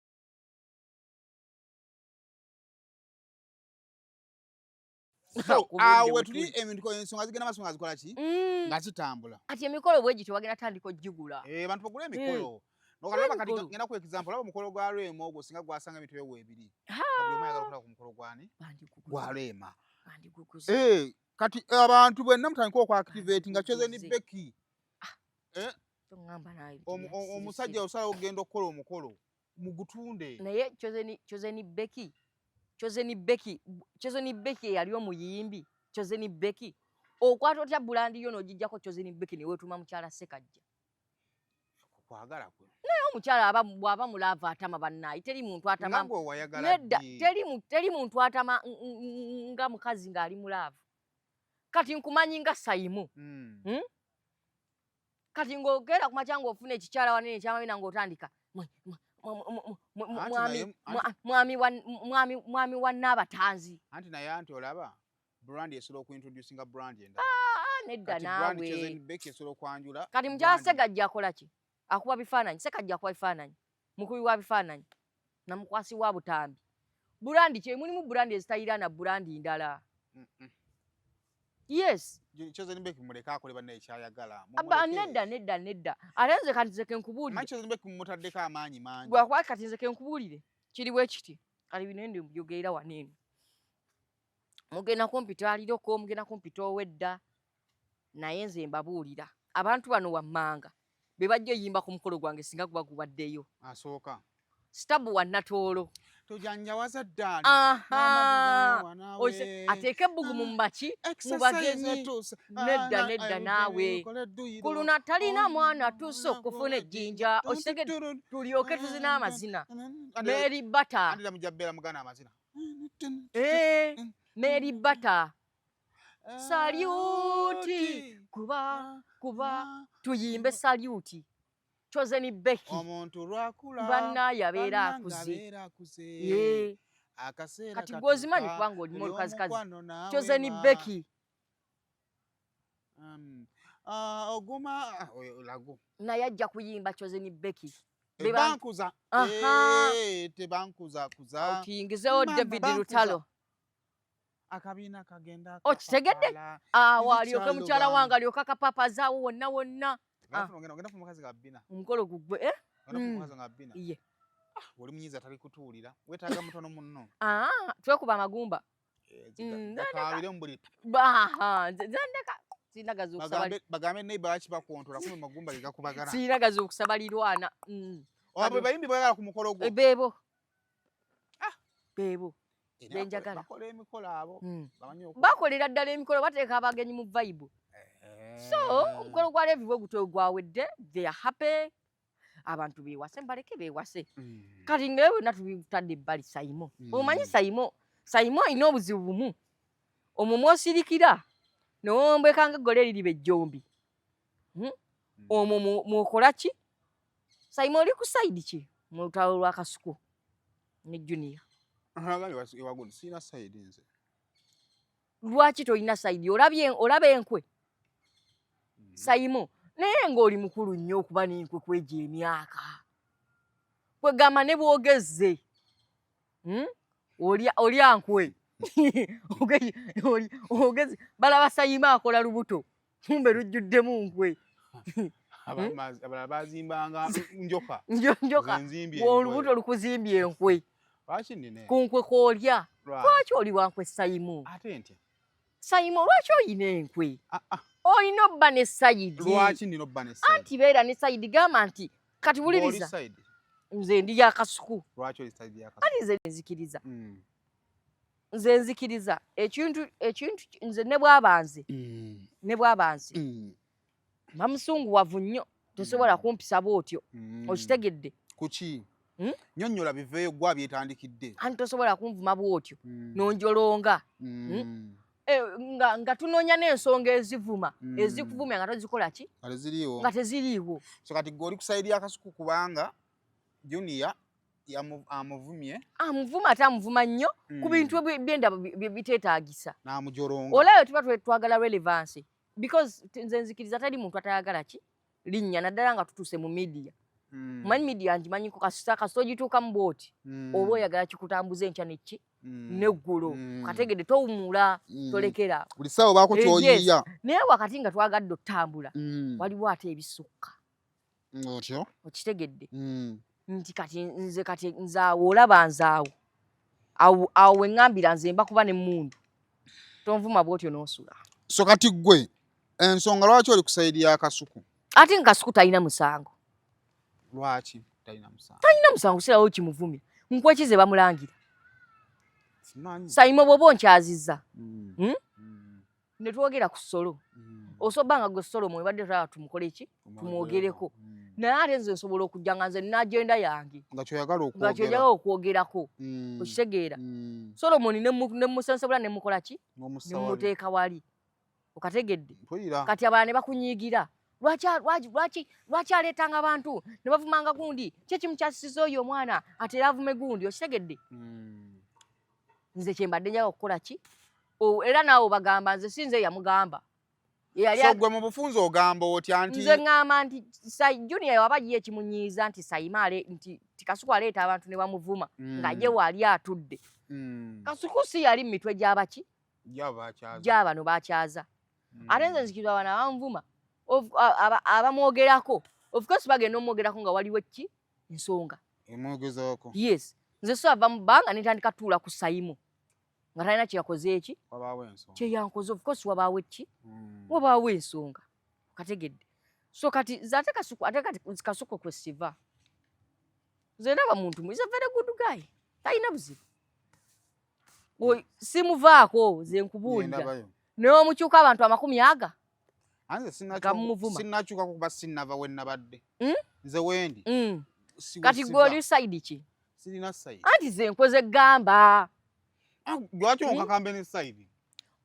Speaker 2: So, awo wetuli ebintu ensonga zigenda maaso nga zikola ki nga zitambula.
Speaker 1: Kati emikolo bwe gityo bagenda tandika ogigula.
Speaker 2: Eh, abantu bagule emikolo. Nokalaba kati ngenda ku example olaba omukolo gwa Rema ogwo singa gwasanga emitwe weebiri. Buli omu ayagala okulaba ku mukolo gwani? Gwa Rema. Eh, kati abantu bwenna mutandika okuactivate nga Chosen Becky. Eh? Omusajja osalawo okugenda okukola omukolo mugutunde.
Speaker 1: Naye Chosen Becky, Chosen Becky, Chosen Becky eyali omuyimbi, Chosen Becky okwata otya bulandi yo n'ogijjako Chosen Becky ne weetuma mukyala Ssekajja?
Speaker 2: Kwagala kwe.
Speaker 1: Naye omukyala aba bw'aba mulaavu atama bannaayi, teri muntu atama.
Speaker 2: Nga gwe wayagala
Speaker 1: Nedda,
Speaker 2: ddi?
Speaker 1: teri muntu atama nga mukazi ng'ali mulaavu. Kati nkumanyi nga Sayimu. Kati ng'ogenda ku makya ng'ofuna ekikyala wanene ekyamabina ng'otandika mwami wa Nnaabatanzi.
Speaker 2: Anti naye anti olaba brand esobola okuintroducinga brand endala.
Speaker 1: Nedda
Speaker 2: Kati brand
Speaker 1: naawe.
Speaker 2: Chosen Becky esobola okwanjula
Speaker 1: Kati mukyala
Speaker 2: brand.
Speaker 1: Ssekajja akola ki? Akuba bifaananyi. Ssekajja akuba bifaananyi. Mukubi wa bifaananyi. Na mukwasi wa butambi. Brand ki? Mulimu brand ezitayiraana brand ndala. Yes.
Speaker 2: Chosen Becky muleke akole bannaye ky'ayagala.
Speaker 1: Aba,
Speaker 2: Mumuleke.
Speaker 1: nedda, nedda, nedda. Ate nze kati nze ke nkubuulire.
Speaker 2: Manyi Chosen Becky mumutaddeko amaanyi mangi.
Speaker 1: Lwakuba kati nze ke nkubuulire. Kiri bwe kiti. Kati bino ndi mbyogerera wano eno. Mugenda kumpita aliroko, mugenda kumpita ow'edda. Naye nze mbabuulira. Abantu bano wammanga be bajja oyimba ku mukolo gwange singa guba gubaddeyo.
Speaker 2: Asooka.
Speaker 1: Sitabu wa Natoolo.
Speaker 2: Tojanjawaza dda.
Speaker 1: Aha. Ateeke ebbugumu mu baki, mu bagenyi. Nedda, nedda naawe. Ku luno talina mwana atuuse okufuna ejjinja. Okitegedde? Tulyoke tuzine amazina. Mary Bata.
Speaker 2: Andira mujja bbeera mugana amazina.
Speaker 1: Mary Bata. Saluti. Kuba, kuba. Tuyimbe saluti. Chosen Becky.
Speaker 2: Omuntu lwakula.
Speaker 1: Bannaye abeera
Speaker 2: Bannange
Speaker 1: akuze.
Speaker 2: abeera akuze. Akaseera
Speaker 1: Kati gw'ozimanyi
Speaker 2: katuuka,
Speaker 1: kubanga olimu olukazikazi.
Speaker 2: omukwano naawe
Speaker 1: Chosen
Speaker 2: ma.
Speaker 1: Becky.
Speaker 2: Oguma, oyo lago.
Speaker 1: Naye ajja kuyimba Chosen Becky.
Speaker 2: Tebankuza.
Speaker 1: Aha.
Speaker 2: Tebankuza kuza.
Speaker 1: Otuyingizeewo
Speaker 2: Mama,
Speaker 1: David
Speaker 2: bankuza.
Speaker 1: Lutalo.
Speaker 2: Akabiina kagenda
Speaker 1: Okitegedde?
Speaker 2: kapapala.
Speaker 1: Awo
Speaker 2: Eri
Speaker 1: alyoke
Speaker 2: kyalo
Speaker 1: mukyala
Speaker 2: ba.
Speaker 1: wange alyoke akapapazaawo wonna wonna.
Speaker 2: Ogenda funa omukazi nga bbina.
Speaker 1: Omukolo gugwe, eh?
Speaker 2: Ogenda funa omukazi nga bbina.
Speaker 1: Ye.
Speaker 2: Oli munyiiza tali kutuulira. Weetaaga mutono munno.
Speaker 1: Twekuba amagumba.
Speaker 2: Gakaabire mu buli.
Speaker 1: Aha, nze ndeka. Sirina gazuukusa bali.
Speaker 2: Bagambe neighbor lwaki bakontola, kumbe magumba ge gakubagana.
Speaker 1: Sirina gazuukusa balirwana.
Speaker 2: Oba bwe bayimbi bayagala ku mukolo gwo.
Speaker 1: Beebo. Beebo.
Speaker 2: Era
Speaker 1: Benjagala.
Speaker 2: bakola emikolo abo. Bamanyi okukola.
Speaker 1: Bakolera ddala emikolo, bateeka abagenyi mu vibe. So, omukolo gwa Levi bwe gutyo gwawedde, they are happy. Abantu beewase, mbaleke beewase. Kati nga byonna tubitadde ebbali Saimo. Omanyi Saimo, Saimo alina obuzibu bumu. Omwo mw'osirikira, ne wombweka ng'eggole eririba ejjombi. Omwo mw'okola ki? Saimo oli ku side ki? Mu lutalo lwa Kasuku ne Junior.
Speaker 2: Ewagundi, sirina side nze.
Speaker 1: Lwaki tolina side? Olaba enkwe? Saimo, naye ng'oli mukulu nnyo okuba n'enkwe kwegyo emyaka. Kwegamba ne bwogezze, Olya nkwe. Ogezi balaba Sayima akola lubuto, kumbe lujjuddemu nkwe.
Speaker 2: Abalala bazimbanga njoka.
Speaker 1: Njoka. Olubuto lukuzimbye enkwe. Ku nkwe kwolya. Lwaki oli wankwe, Sayimu?
Speaker 2: Ate ntya?
Speaker 1: Sayimu, lwaki oyina enkwe? Olina obba ne side.
Speaker 2: Lwaki nina obba ne side?
Speaker 1: Anti beera ne side, gamba nti kati wuliriza. Nze ndi yakasuku.
Speaker 2: Lwaki oli side yakasuku?
Speaker 1: Anti nze nzikiriza. Nze nzikiriza ekintu nze ne bwaba nze. Ne bwaba nze. Bamusunguwavu nnyo, tosobola kumpisa bw'otyo. Okitegedde?
Speaker 2: Kuki? Nyonnyola biveeyo, gwa byetandikidde.
Speaker 1: Anti tosobola kunvuma bw'otyo n'onjolonga. Nga tunoonya n'ensonga ezivuma, ezikuvumya nga tozikola ki?
Speaker 2: Nga teziriiwo.
Speaker 1: Nga teziriiwo.
Speaker 2: So kati gwe oli ku side y'Akasuku kubanga Junior amuvumye.
Speaker 1: Amuvuma, ate amuvuma nnyo ku bintu byenda biteetaagisa.
Speaker 2: N'amujoronga.
Speaker 1: Olaba tuba twagala relevance, because nze nzikiriza teri muntu atayagala ki linnya, naddala nga tutuuse mu media. Manyi media ngimanyiko, kasita ogituukamu bw'oti, oba oyagala kikutambuza enkya neki neggulo. Kategedde, towumula, tolekera.
Speaker 2: Buli ssaawa obaako ky'oyiiya.
Speaker 1: Naye wakati nga twagadde otambula, waliwo ate ebisukka.
Speaker 2: Otyo.
Speaker 1: Okitegedde? Nti kati nze, kati nze awo olaba nze awo awo awo weŋŋambira nze mba kuba n'emmundu, tonvuma bw'otyo n'osula.
Speaker 2: So kati gwe ensonga lwaki oli ku side ya Kasuku?
Speaker 1: Ate nga Kasuku talina musango.
Speaker 2: Lwaki talina musango?
Speaker 1: Talina musango, sirawo kimuvumya. Nkwekize bamulangira. Saimo, bw'oba onkyazizza, Ne twogera ku Solo, osoba nga gwe Solo mwebadde tulaba tumukole ki, tumwogereko, naye ate nze nsobola okujja nga nze nina agenda yange.
Speaker 2: Nga kyoyagala
Speaker 1: nga kyoyagala okwogerako. Okitegeera? Solomoni ne musensobola ne mukola ki, ne muteeka wali. Okategedde? Kati abalala ne bakunyiigira, lwaki aleetanga abantu ne bavumanga gundi, ki ekimukyasisiza oyo omwana ate era avume gundi? Okitegedde? Nze kyembadde njaga okukola ki, era naawe obagamba nze si nze yamugamba.
Speaker 2: So gwe mu bufunze ogamba otya nti
Speaker 1: Nze ŋŋamba nti Junior waba ye ekimunyiiza nti Sayima ale nti Kasuku aleeta abantu ne bamuvuma, nga ye waali atudde. Kasuku si yali mu mitwe gy'abaki, gy'abano bakyaza. Ate nze nzikiriza bano abamuvuma, abamwogerako, of course bagenda omwogerako nga waliwo ki ensonga
Speaker 2: emwogezaako.
Speaker 1: Yes, nze so ava mu bbanga netandika tuula ku Sayimu nga talina kyeyakoze eki kyeyankoze. Of course wabaawo eki, wabaawo ensonga. Kategedde? So kati nze ate Kasuku, ate kati Kasuku kwe siva, nze ndaba muntu is a very good guy, talina buzibu. Simuvaako nze, nkubuulira, naye omukyuka abantu 20 aga.
Speaker 2: Anze sinnakyukako kuba sinnava we nabadde. Nze wendi.
Speaker 1: Kati gwe oli side ki?
Speaker 2: Sirina side.
Speaker 1: Anti ze nkoze gamba.
Speaker 2: Lwaki onkakambe ne side?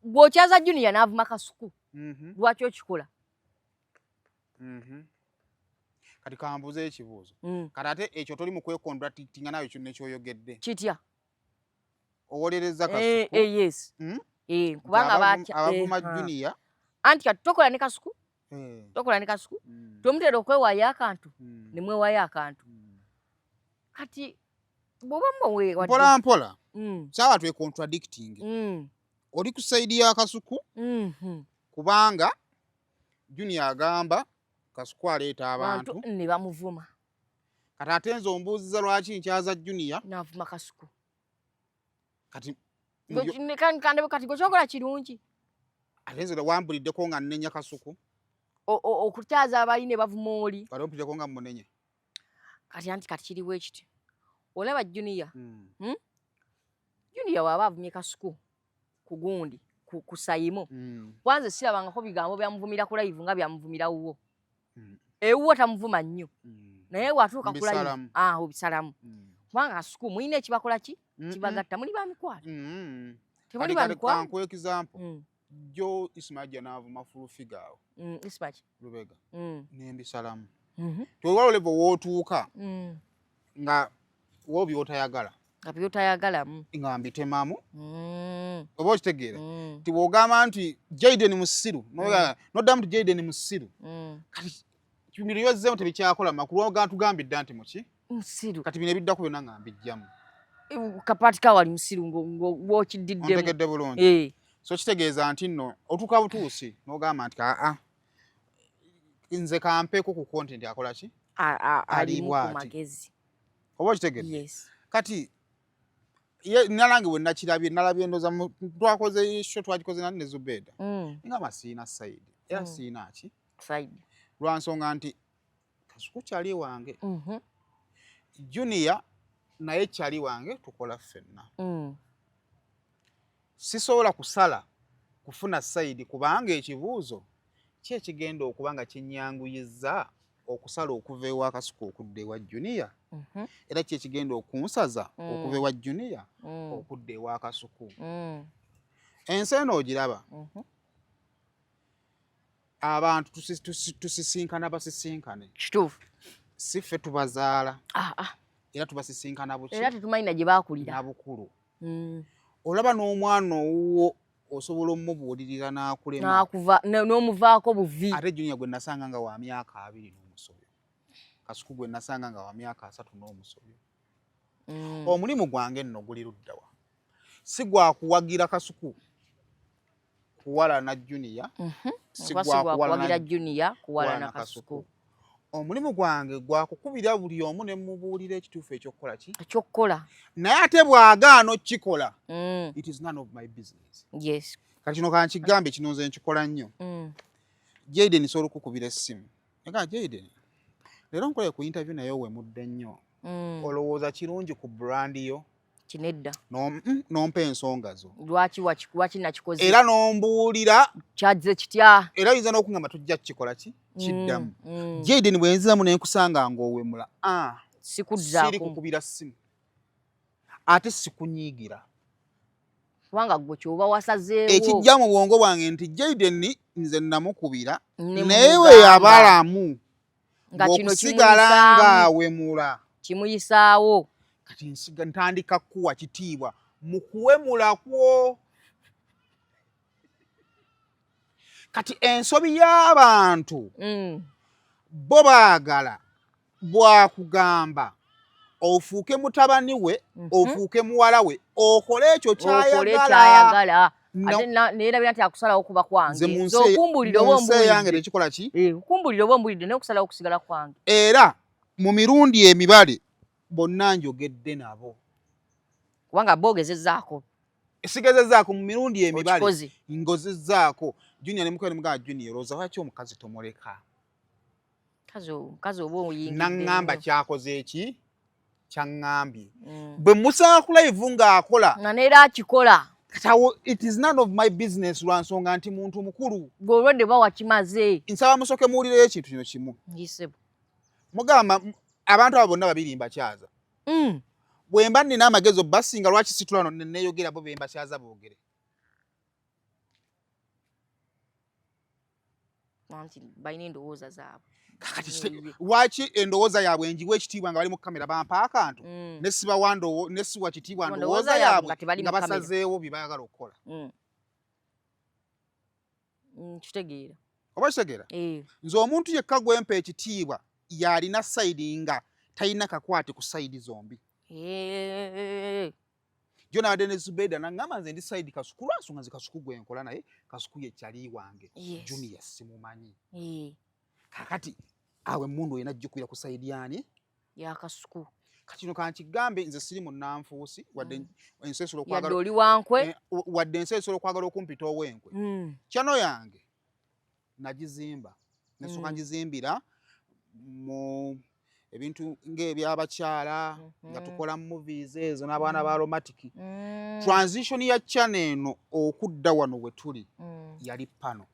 Speaker 1: Gw'okyaza Junior n'avuma Kasuku. Lwaki okikola?
Speaker 2: Kati kambuuze ekibuuzo. Kati ate ekyo toli mu kwecontradictinga nawe nekyoyogedde?
Speaker 1: Kitya?
Speaker 2: Owolereza Kasuku.
Speaker 1: Yes. Kubanga
Speaker 2: abavuma Junior.
Speaker 1: Anti kati tokola ne Kasuku, tokola ne Kasuku, tomutera okwewaayo akantu, ne mwewayo akantu. Kati bw'oba mwewadde
Speaker 2: Mpola mpola. Sawa twe contradicting. Oli ku side ya Kasuku kubanga Junior agamba Kasuku aleeta abantu
Speaker 1: ne bamuvuma.
Speaker 2: Kati ate nze ombuuziza lwaki nkyaza Junior
Speaker 1: n'avuma Kasuku.
Speaker 2: Kati
Speaker 1: Kati gwe kyokola kirungi.
Speaker 2: Ate nze wambuliddeko nga nnenya Kasuku?
Speaker 1: Okukyaza abali ne bavuma oli.
Speaker 2: Kati ompuliddeko nga mmunenya?
Speaker 1: Kati anti kati kiriwo ekiti, olaba Junior, Junior waaba avumye Kasuku ku gundi ku Sayimo, kwanze sirabangako bigambo byamuvumira ku live nga byamuvumira wuwo. Ewuwo tamuvuma nnyo, naye watuuka ku live, ah, obisalamu, kubanga Kasuku mulina ekibakola ki kibagatta, muli ba mikwano. Temuli ba mikwano?
Speaker 2: Kankuwa example. Jo Isma ajja n'avuma Full Figure awo.
Speaker 1: Isma ki?
Speaker 2: Lubega. Nembisalamu. Tewaliwo level w'otuuka nga wo by'otayagala.
Speaker 1: Nga by'otayagalamu.
Speaker 2: Nga mbitemamu. Oba okitegeera? Nti bw'ogamba nti Jaden musiru, noddamu nti Jaden musiru. Kati bino byozzeemu tebikyakola makulu, ogamba tugambidde nti muki?
Speaker 1: Musiru.
Speaker 2: Kati bino ebiddako byonna nga mbijjamu.
Speaker 1: Kapaati ka wali musiru ng'okiddiddemu.
Speaker 2: Ontegedde bulungi.
Speaker 1: Eh.
Speaker 2: So kitegeeza nti nno otuuka butuusi n'ogamba nti aa nze kampeeko ku content akola ki?
Speaker 1: Alimu ku magezi.
Speaker 2: Oba okitegedde?
Speaker 1: Yes.
Speaker 2: Kati ye nalange bwe nakirabye, nalabye ndoza twakoze show, twagikoze nani ne Zubeda. Ngamba siina side. Era siina ki?
Speaker 1: Side.
Speaker 2: Lwa nsonga nti Kasuku kyali wange. Junior naye kyali wange, tukola ffenna. Sisobola kusala kufuna side kubanga ekibuuzo ki ekigenda okuba nga kinnyanguyiza okusala okuva ewa Kasuku okudda ewa Junior, era ki ekigenda okunsaza okuva ewa Junior okudda ewa Kasuku. Ensi eno ogiraba, abantu tusisinkana basisinkane.
Speaker 1: Kituufu.
Speaker 2: Si ffe tubazaala. Era tubasisinkana buki?
Speaker 1: Era tetumanyi na gye baakulira.
Speaker 2: Na bukulu. Olaba n'omwana owuwo osobola omubuulirira n'akulema.
Speaker 1: N'akuva, n'omuvaako buvi.
Speaker 2: Ate Junior gwe nasanga nga wa myaka 20 n'omusobyo. Kasuku gwe nasanga nga wa myaka 30 n'omusobyo. Omulimu gwange nno guli ludda wa? Si gwa kuwagira Kasuku kuwalana Junior. Si
Speaker 1: Oba si
Speaker 2: gwa
Speaker 1: gwa
Speaker 2: kuwalana
Speaker 1: kuwagira Junior kuwalana
Speaker 2: kuwalana
Speaker 1: Kasuku.
Speaker 2: Kasuku. Omulimu gwange gwa kukubira buli omu ne mubuulira ekituufu ekyokukola ki?
Speaker 1: Ekyokukola.
Speaker 2: Naye ate bw'agaana okukikola, it is none of my business.
Speaker 1: Yes.
Speaker 2: Kati kino kankigambe, kino nze nkikola nnyo. Jayden nsobola okukubira essimu. Nega Jayden, leero nkole ku interview naye owemudde nnyo. Olowooza kirungi ku brand yo?
Speaker 1: Kinedda.
Speaker 2: N'ompa ensonga zo.
Speaker 1: Lwaki nakikoze?
Speaker 2: Era n'ombuulira.
Speaker 1: Kyazze kitya?
Speaker 2: Era oyinza n'okungamba tujja kukikola ki? Kiddamu. Jayden bwe nziramu ne nkusanga ng'owemula,
Speaker 1: Sikuddaako.
Speaker 2: Siri kukubira ssimu. Ate sikunyiigira.
Speaker 1: Kubanga ggwe ky'oba wasazeewo.
Speaker 2: Ekijja mu bwongo bwange nti Jayden nze namukubira,
Speaker 1: Ne
Speaker 2: naye
Speaker 1: mugamba.
Speaker 2: we yabalamu
Speaker 1: Nga kino
Speaker 2: ng'okusigala
Speaker 1: kimuyisaamu.
Speaker 2: ng'awemula.
Speaker 1: Kimuyisaawo.
Speaker 2: Kati ntandika kuwa kitiibwa mu kuwemula kwo. Kati ensobi y'abantu bo baagala bwakugamba ofuuke mutabani we, ofuuke muwala we, okole ekyo
Speaker 1: Okole
Speaker 2: ky'ayagala.
Speaker 1: ky'ayagala.
Speaker 2: No.
Speaker 1: Ate neerabira nti akusalawo kuba kwange.
Speaker 2: Nze mu
Speaker 1: Nze
Speaker 2: nsi
Speaker 1: okumbulira
Speaker 2: mu
Speaker 1: oba
Speaker 2: nsi eyange
Speaker 1: ombuulidde.
Speaker 2: tekikola ki?
Speaker 1: Okumbulira oba ombuulidde naye okusalawo kusigala kwange.
Speaker 2: Era mu mirundi emibale bonna njogedde nabo.
Speaker 1: Kubanga boogezezzaako.
Speaker 2: Sigezezzaako mu mirundi emibale.
Speaker 1: Okikoze.
Speaker 2: Ngozezzaako. Junior ne mukwano mugamba Junior, olowooza lwaki omukazi tomuleka?
Speaker 1: Mukazi oba oyingidde
Speaker 2: Naŋŋamba
Speaker 1: nnyo.
Speaker 2: kyakoze eki? Kyaŋŋambye. Bwe musanga ku live ng'akola.
Speaker 1: Nga neera akikola.
Speaker 2: Kati awo it is none of my business lwa nsonga nti muntu mukulu.
Speaker 1: Gwe olwedde bawakimaze.
Speaker 2: Nsaba musooke muwulireyo ekintu kino kimu.
Speaker 1: Ngisebo.
Speaker 2: Mugamba abantu abo bonna babiri mbakyaza. Bwe mba nnina amagezi obbasinga lwaki situla wano ne neeyogera bo be mbakyaza boogere?
Speaker 1: Anti balina endowooza zaabwe.
Speaker 2: Kakati lwaki endowooza yaabwe ngiwa ekitiibwa nga bali mu kamera bampa akantu? Ne sibawa ne siwa kitiibwa
Speaker 1: Ndowooza
Speaker 2: ndowooza
Speaker 1: yaabwe
Speaker 2: yaabwe
Speaker 1: nga tebali
Speaker 2: nga
Speaker 1: mu kamera.
Speaker 2: basazeewo bye baagala okukola.
Speaker 1: Kitegeera.
Speaker 2: Oba kitegeera? Nze omuntu yekka gwe mpa ekitiibwa y'alina sayidi nga talina kakwate ku sayidi zombi. Jo nabadde ne Zubeda n'aŋŋamba nze ndi sayidi Kasuku lwa nsonga nze Kasuku gwe nkola naye Kasuku ye kyali wange. Junior simumanyi. Kaakati awo emmundu olina gikubira ku sayidi y'ani?
Speaker 1: Ya Kasuku.
Speaker 2: Kati kino kankigambe nze siri munnanfuusi wadde ensi esobola
Speaker 1: Yadde
Speaker 2: okwagala
Speaker 1: oli wankwe.
Speaker 2: Wadde ensi esobola okwagala okumpita ow'enkwe. Channel yange nagizimba. Nesooka ngizimbira mu ebintu ng'ebyabakyala nga tukola movies ezo n'abaana ba aromatic. Transition ya channel eno okudda wano we tuli yali pano.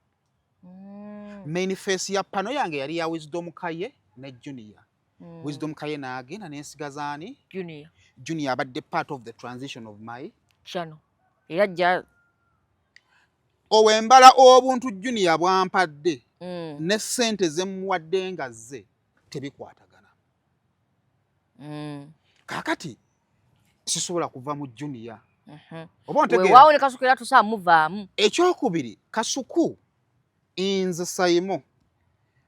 Speaker 2: Main face ya pano yange yali ya Wisdom Kaye ne Junior. Wisdom Kaye n'agenda n'ensigaza ani?
Speaker 1: Junior.
Speaker 2: Junior abadde part of the transition of my
Speaker 1: channel. Era ajja
Speaker 2: Owembala obuntu Junior bwampadde ne ssente ze mmuwadde nga zze tebikwatagana. Kaakati sisobola kuva mu Junior. Oba ontegeera?
Speaker 1: Weewaawo ne Kasuku era tusaa muvaamu.
Speaker 2: Ekyokubiri, Kasuku nze Saimo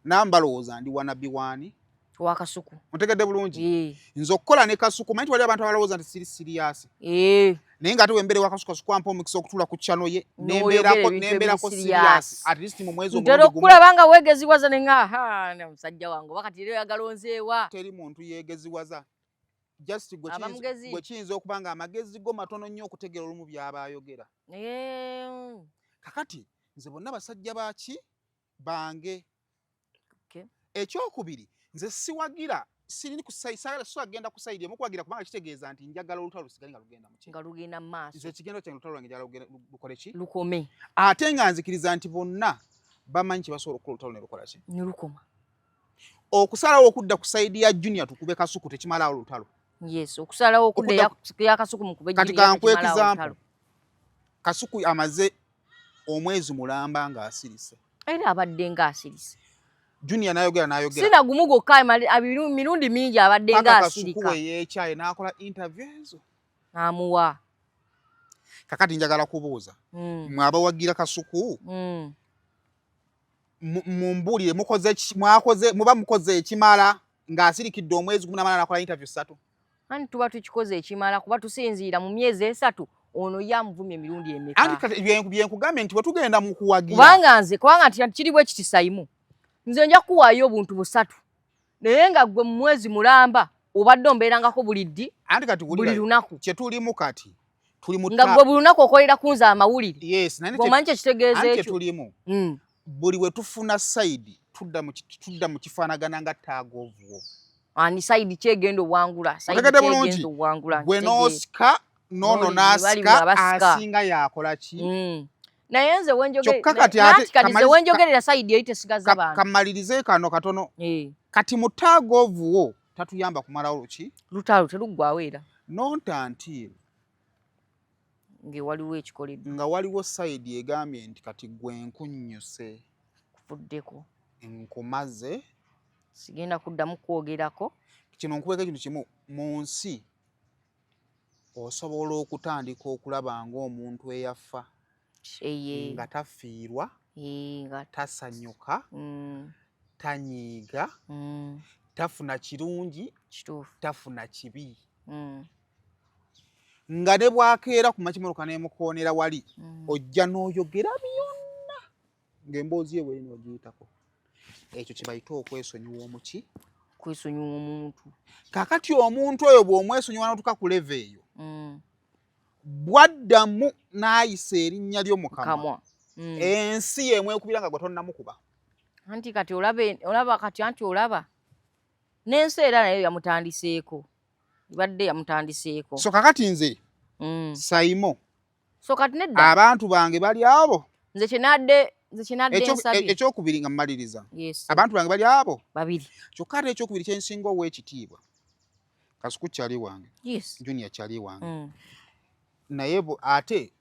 Speaker 2: namba lowooza ndi wanabi waani?
Speaker 1: Wa Kasuku.
Speaker 2: Otegedde bulungi? Nze okukola ne Kasuku, manyi wali abantu abalowooza nti siri serious. Naye ng'ate wembeere wa Kasuku, Kasuku ampa omukisa okutuula ku channel ye nembeerako serious at least mu mwezi.
Speaker 1: Ntera okulaba nga weegeziwaza ne nga ha musajja wange oba kati era oyagala onzeewa.
Speaker 2: Teri muntu yeegeziwaza, just gwe kiyinza okuba nga amagezi go matono nnyo okutegeera olumu by'aba ayogera. Kakati nze bonna basajja baki bange. Ekyokubiri, nze siwagira, siri genda ku side emu kuwagira, kubanga kitegeeza nti njagala olutalo lusigale nga lugenda muki?
Speaker 1: Nga lugenda mu maaso.
Speaker 2: Nze ekigendo kyange, olutalo lwange njagala lukole ki?
Speaker 1: Lukome.
Speaker 2: Ate nga nzikiriza nti bonna bamanyi kye basobola okukola olutalo ne lukola ki?
Speaker 1: Ne lukoma.
Speaker 2: Okusalawo okudda ku side ya Junior tukube Kasuku tekimalawo olutalo.
Speaker 1: Yes, okusalawo okudda ya Kasuku mukube.
Speaker 2: Kati kankuwe example. Kasuku amaze omwezi mulamba ng'asirise.
Speaker 1: Era abadde ng'asirise.
Speaker 2: Junior nayogera nayogera.
Speaker 1: Sina gumu gwokka, mirundi mingi abadde ng'asirika.
Speaker 2: Kasuku we yeekyaye n'akola interview ezo.
Speaker 1: N'amuwa.
Speaker 2: Kakati njagala kubuuza, mwe abawagira Kasuku, mumbuulire, mukoze mwakoze muba mukoze ekimala ng'asirikidde omwezi gumu n'amala n'akola interview 3?
Speaker 1: Anti tuba tukikoze ekimala, kuba tusinziira mu myezi 3 ono ye amuvumye emirundi emeka?
Speaker 2: Anti kati byenkugambye nti bwe tugenda mu kuwagira.
Speaker 1: Kubanga nze, kubanga nti kiri bwe kiti, Sayimu, nze nja kukuwaayo obuntu busatu, naye nga ggwe mu mwezi mulamba obadde ombeerangako buli ddi?
Speaker 2: Anti kati
Speaker 1: buli lunaku.
Speaker 2: Kyetulimu kati, tuli mu
Speaker 1: nga gwe buli lunaku okolera kunze amawulire.
Speaker 2: Yes, naye
Speaker 1: omanyi kyekitegeeza
Speaker 2: anti
Speaker 1: ekyo?
Speaker 2: Kyetulimu, buli we tufuna side tudda mu kifaanagana nga tug of war.
Speaker 1: Ani side kyegenda owangula?
Speaker 2: Otegedde bulungi? Gwe n'osika noono n'asika, asinga yakola ki?
Speaker 1: Naye nze
Speaker 2: Kyokka kati ate
Speaker 1: kati nze wenjogerera side eri tesigaza bantu.
Speaker 2: Kamalirize kano katono. Kati mu tug of war tatuyamba kumalawo luki?
Speaker 1: Lutalo teruggwawo era.
Speaker 2: Not until
Speaker 1: nga waliwo ekikoleddwa.
Speaker 2: Nga waliwo side egambye nti kati gwe nkunnyuse.
Speaker 1: Kufuddeko.
Speaker 2: Nkumaze.
Speaker 1: Sigenda kuddamu kwogerako.
Speaker 2: Kino nkuweka ekintu kimu: mu nsi osobola okutandika okulaba ng'omuntu eyafa nga tafiirwa, tasanyuka, tanyiiga, tafuna kirungi, tafuna kibi, nga ne bwakeera ku makimotoka n'emukoonera wali, ojja n'oyogera byonna ng'emboozi ye bweri n'ogiyitako. Ekyo kye bayita okwesonyiwa omuki?
Speaker 1: Kwesonyiwa omuntu.
Speaker 2: Kakati omuntu oyo bw'omwesonyiwa n'otuka ku level eyo, bwaddamu n'ayisa erinnya lyo mu kamwa, ensi yemwekubira nga gwe tonnamukuba.
Speaker 1: Anti kati olaba kati, anti olaba n'ensi era nayo yamutandiseeko, ibadde yamutandiseeko.
Speaker 2: So kakati nze, Saimo,
Speaker 1: So kati nedda.
Speaker 2: Abantu bange bali abo.
Speaker 1: Nze kyenadde nsabye.
Speaker 2: Ekyokubiri nga mmaliriza, abantu bange bali abo
Speaker 1: babiri.
Speaker 2: Kyokka ate ekyokubiri kyensinga ow'ekitiibwa, Kasuku kyali wange, Junior kyali wange, naye ate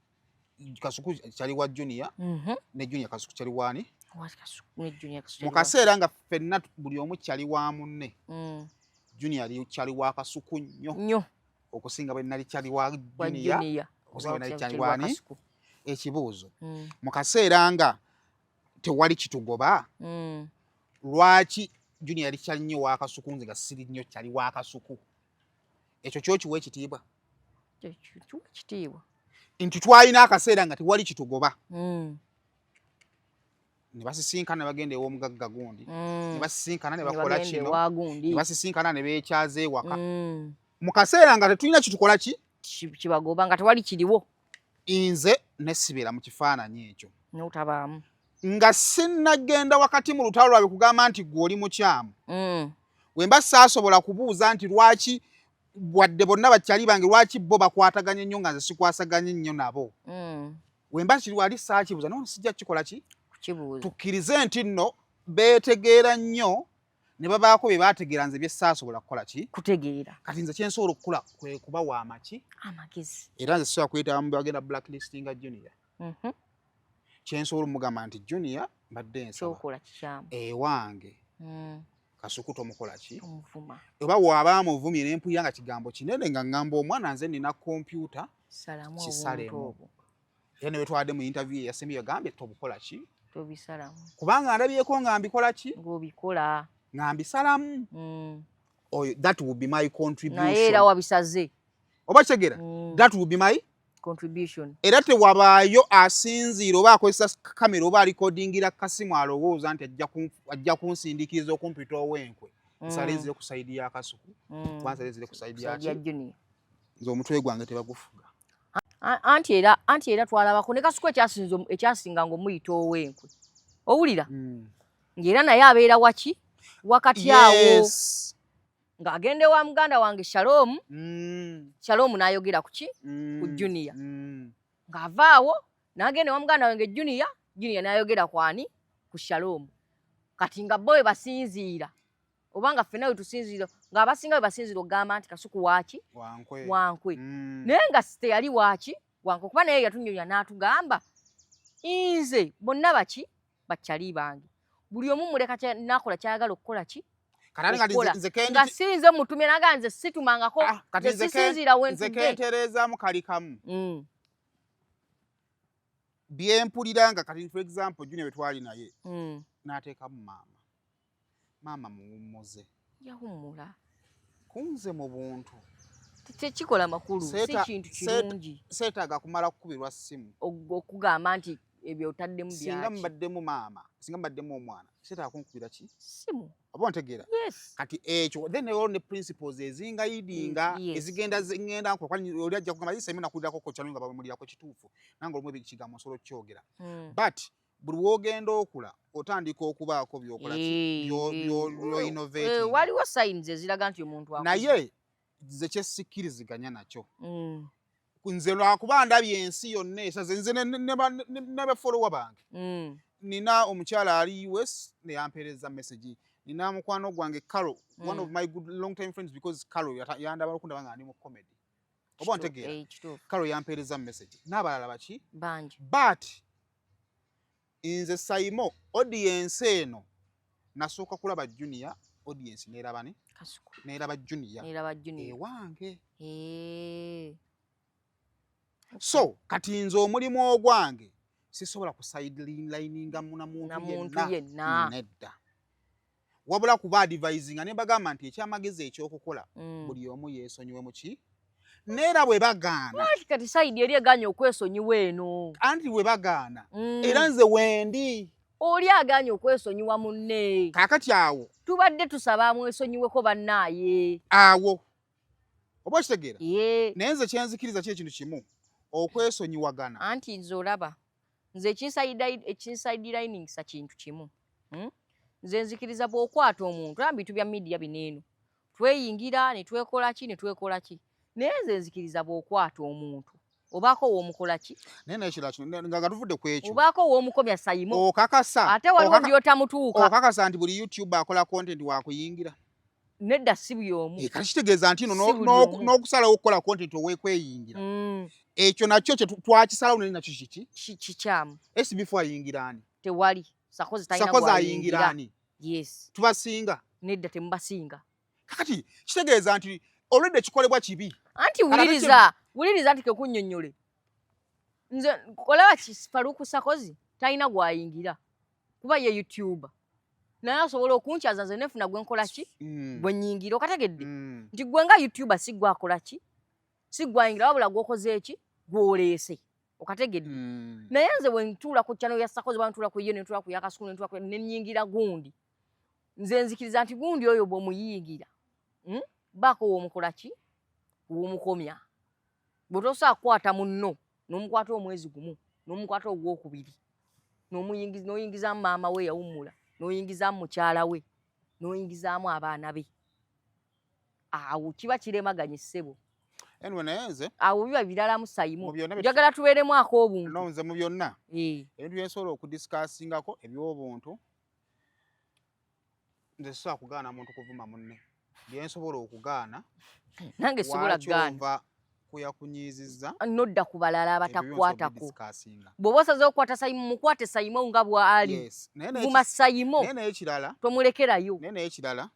Speaker 2: Kasuku kyali wa Junior, ne Junior Kasuku kyali wani. Mu kaseera nga ffenna buli omu kyali wa munne, Junior ali kyali wa Kasuku nnyo
Speaker 1: nnyo
Speaker 2: okusinga bwe nali kyali wa Junior, okusinga bwe nali kyali wani. Ekibuuzo, mu kaseera nga tewali kitugoba, lwaki Junior yali kyali nnyo wa Kasuku, nze nga siri nnyo kyali wa Kasuku? Ekyo kyokiwa ekitiibwa?
Speaker 1: Kitiibwa.
Speaker 2: Nti twalina akaseera nga tewali kitugoba, ne basisinkana ne bagenda ew'omugagga gundi, ne basisinkana ne bakola kino, ne basisinkana ne beekyaza ewaka, mu kaseera nga tetulina kitukola ki?
Speaker 1: Kibagoba, nga tewali kiriwo.
Speaker 2: Nze nesibeera mu kifaananyi ekyo.
Speaker 1: Notabaamu.
Speaker 2: Nga sinnagenda wakati mu lutalo lwabwe kugamba nti gwe oli mukyamu, bwe mba saasobola kubuuza nti lwaki wadde bonna bakyali bange, lwaki bo bakwataganye nnyo nga nze sikwasaganye nnyo nabo, wemba kiri wali saakibuuza, no sijja kukikola ki? Tukkirize nti nno beetegeera nnyo ne babaako bye baategeera nze bye saasobola kukola ki?
Speaker 1: Kutegeera.
Speaker 2: Kati nze kyensobola okukola kwe kubawa amaki?
Speaker 1: Amagezi.
Speaker 2: Era nze sisobola kuyita mu bagenda blacklistinga Junior. Kyensobola omugamba nti Junior, mbadde nsaba
Speaker 1: kyokola kikyamu.
Speaker 2: Ewange Kasuku tomukola ki?
Speaker 1: Omuvuma.
Speaker 2: Oba waaba amuvumye nempulira nga kigambo kinene, nga ŋŋamba omwana nze nina kompyuta,
Speaker 1: salamu.
Speaker 2: Kisalemu.
Speaker 1: Obuntu obwo.
Speaker 2: Era ne wetwadde mu interview eyasembye yagambye tobukola ki?
Speaker 1: Tobisalamu.
Speaker 2: Kubanga ndabyeko nga mbikola ki?
Speaker 1: Ng'obikola.
Speaker 2: Nga mbisalamu. Oyo, that will be my contribution.
Speaker 1: Naye era wabisaze.
Speaker 2: Oba kitegeera? That will be my
Speaker 1: contribution.
Speaker 2: Era tewabaayo asinziira oba akozesa kamera oba alikodingira kasimu alowooza nti ajja kunsindiikiriza okumpita ow'enkwe. Nsale nzire ku side ya Kasuku, kuba nsale nzire ku side ya
Speaker 1: ki? Junior.
Speaker 2: Nze omutwe gwange tebagufuga.
Speaker 1: Anti era twalabako ne Kasuku ekyasinga ng'omuyita ow'enkwe. Owulira? Ng'era naye abeera waki? Wakati awo. Ng'agenda ewa muganda wange Shalom. Shalom n'ayogera ku ki? Ku Junior. Ng'avaawo n'agenda ewa muganda wange Junior, Junior n'ayogera ku ani? Ku Shalom. Kati nga bo we basinziira oba nga ffenna we tusinziira, ng'abasinga we basinziira okugamba nti Kasuku waaki?
Speaker 2: Wankwe.
Speaker 1: Wankwe. Naye nga teyali waaki? Wankwe, kuba naye yatunnyonnyola n'atugamba nze bonna baki bakyali bange, buli omu muleka n'akola ky'ayagala okukola ki? Nga sinze mutumye, naga nze situmangako, nze sisinziira
Speaker 2: wentudde. Kentereezaamu kali kamu. Byempulira nga kati, for example, Junior bwe twali naye n'ateekamu maama, maama muwummuze.
Speaker 1: Yawummula.
Speaker 2: Kunze mu buntu
Speaker 1: Tekikola makulu, si kintu kirungi.
Speaker 2: Seetaaga kumala kukubirwa ssimu
Speaker 1: okugamba nti ebyo otaddemu.
Speaker 2: Singa mbaddemu maama, singa mbaddemu omwana, seetaaga kunkubira ki?
Speaker 1: Simu.
Speaker 2: Oba ontegeera? Kati ekyo then waliwo ne principles ezingayidinga ezigenda ngenda oli ajja kugamba yisemu nakulirako ko kyalo nga bamulirako kituufu, nange olumu ekigambo nsobola okukyogera, but buli w'ogenda okula otandika okubaako byokola
Speaker 1: byoinnovating. Waliwo signs eziraga nti omuntu
Speaker 2: Naye nze kyesikkiriziganya nakyo, nze lwakuba ndabye ensi yonna esaze, nze ne bafollower bange, nina omukyala ali US neyampeereza message, nina mukwano gwange Carol, one of my good long time friends, because Carol yandaba okundaba nga ndi mu comedy, oba ontegeera? Carol yampeereza message n'abalala baki, but nze Saimo audience eno nasooka kulaba Junior, audience neraba ne neraba Junior ewange. So kati nze omulimu ogwange sisobola kusidelininga na muntu yenna, nedda, wabula kuba advisinga ne bagamba nti ekyamagezi ekyokukola, buli omu yeesonyiwe muki, neera bwe bagaana.
Speaker 1: Kati side eri eganye okwesonyiwa eno.
Speaker 2: Anti bwe bagaana, era nze wendi.
Speaker 1: Oli aganye okwesonyiwa munne.
Speaker 2: Kaakati awo
Speaker 1: tubadde tusaba amwesonyiweko bannaaye.
Speaker 2: Awo oba okitegeera? Naye nze kyenzikiriza ki ekintu kimu, okwesonyiwagana.
Speaker 1: Anti nze olaba nze ekinsideliningisa kintu kimu, Nze nzikiriza bw'okwata omuntu, era bintu bya media bino eno tweyingira ne twekola ki ne twekola ki, naye nze nzikiriza bw'okwata omuntu obaako w'omukola ki.
Speaker 2: Naye nekirala kino, nga tuvudde ku ekyo,
Speaker 1: obaako w'omukomya, Sayimo.
Speaker 2: Okakasa?
Speaker 1: Ate waliwo by'otamutuuka.
Speaker 2: Okakasa nti buli YouTube akola content wakuyingira?
Speaker 1: Nedda, si buli omu.
Speaker 2: Eh, kati kitegeeza nti no n'okusalawo okukola content oweekweyingira, ekyo nakyo kye twakisalawo, naye nakyo kiki?
Speaker 1: Kikyamu.
Speaker 2: SB4 ayingira ani?
Speaker 1: Tewali. Sakozi talina.
Speaker 2: Sakozi ayingira ani?
Speaker 1: Yes.
Speaker 2: Tubasinga?
Speaker 1: Nedda, temubasinga.
Speaker 2: Kakati kitegeeza nti olwedde kikolebwa kibi.
Speaker 1: Anti wuliriza, wuliriza, nti kekunnyonnyole, nze olaba Faruku Sakozi talina gwayingira kuba ye YouTuber, naye asobola okunkyaza nze nefuna gwe nkola ki, gwe nnyingira, okategedde? Nti gwe nga YouTuber si gwe akola ki, si gwayingira, wabula gwokoze eki, gwoleese, okategedde? Naye nze bwe ntuula ku channel ya Sakozi, bwe ntuula ku ye, nentuula ku yakasuku, nentuula ku nennyingira gundi, nze nzikiriza nti gundi oyo bw'omuyingira, Baako w'omukola ki, w'omukomya. Bw'otosobola kukwata munno n'omukwata omwezi gumu n'omukwata ogwokubiri n'oyingizaamu maama we yawummula, n'oyingizaamu mukyala we, n'oyingizaamu abaana be, awo kiba kiremaganye, ssebo.
Speaker 2: Anyway, naye nze
Speaker 1: Awo biba biralamu, Sayimu. Njagala tubeeremu ak'obuntu.
Speaker 2: No, nze mu byonna ebintu byensobola okudiscussingako eby'obuntu, nze sisobola kugaana muntu kuvuma munne. Byensobola okugaana,
Speaker 1: Nange sobola kugaana.
Speaker 2: Kuyakunyiizizza
Speaker 1: nodda ku balala abatakwatako. Bw'oba osaze okukwata Sayimu, mukwate Sayimu nga bw'ali, vuma Sayimo.
Speaker 2: Naye naye ekirala,
Speaker 1: Tomulekerayo.
Speaker 2: Naye naye ekirala,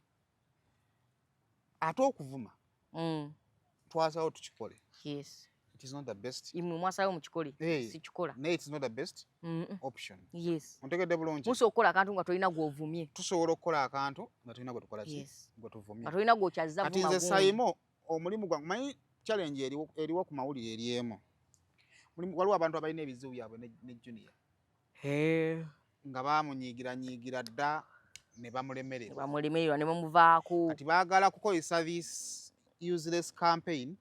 Speaker 2: ate okuvuma twasalawo tukikole. It is not the best.
Speaker 1: Imwe mwasayo mukikole.
Speaker 2: Hey,
Speaker 1: sikikola.
Speaker 2: Naye it is not the best option.
Speaker 1: Yes.
Speaker 2: Ontegedde bulungi.
Speaker 1: Musobola okukola akantu nga tolina gw'ovumye.
Speaker 2: Tusobola okukola akantu nga tolina gwe tukola ki? Gwe tuvumye.
Speaker 1: Nga tolina gw'okyazza
Speaker 2: vuma. Kati nze Saimo omulimu gwange manyi challenge eriwo ku mawulire eri emu. Waliwo abantu abalina ebizibu byabwe ne Junior.
Speaker 1: Hey.
Speaker 2: Nga bamunyiigiranyiigira dda ne bamulemererwa.
Speaker 1: Bamulemererwa ne bamuvaako.
Speaker 2: Kati baagala kukozesa this useless campaign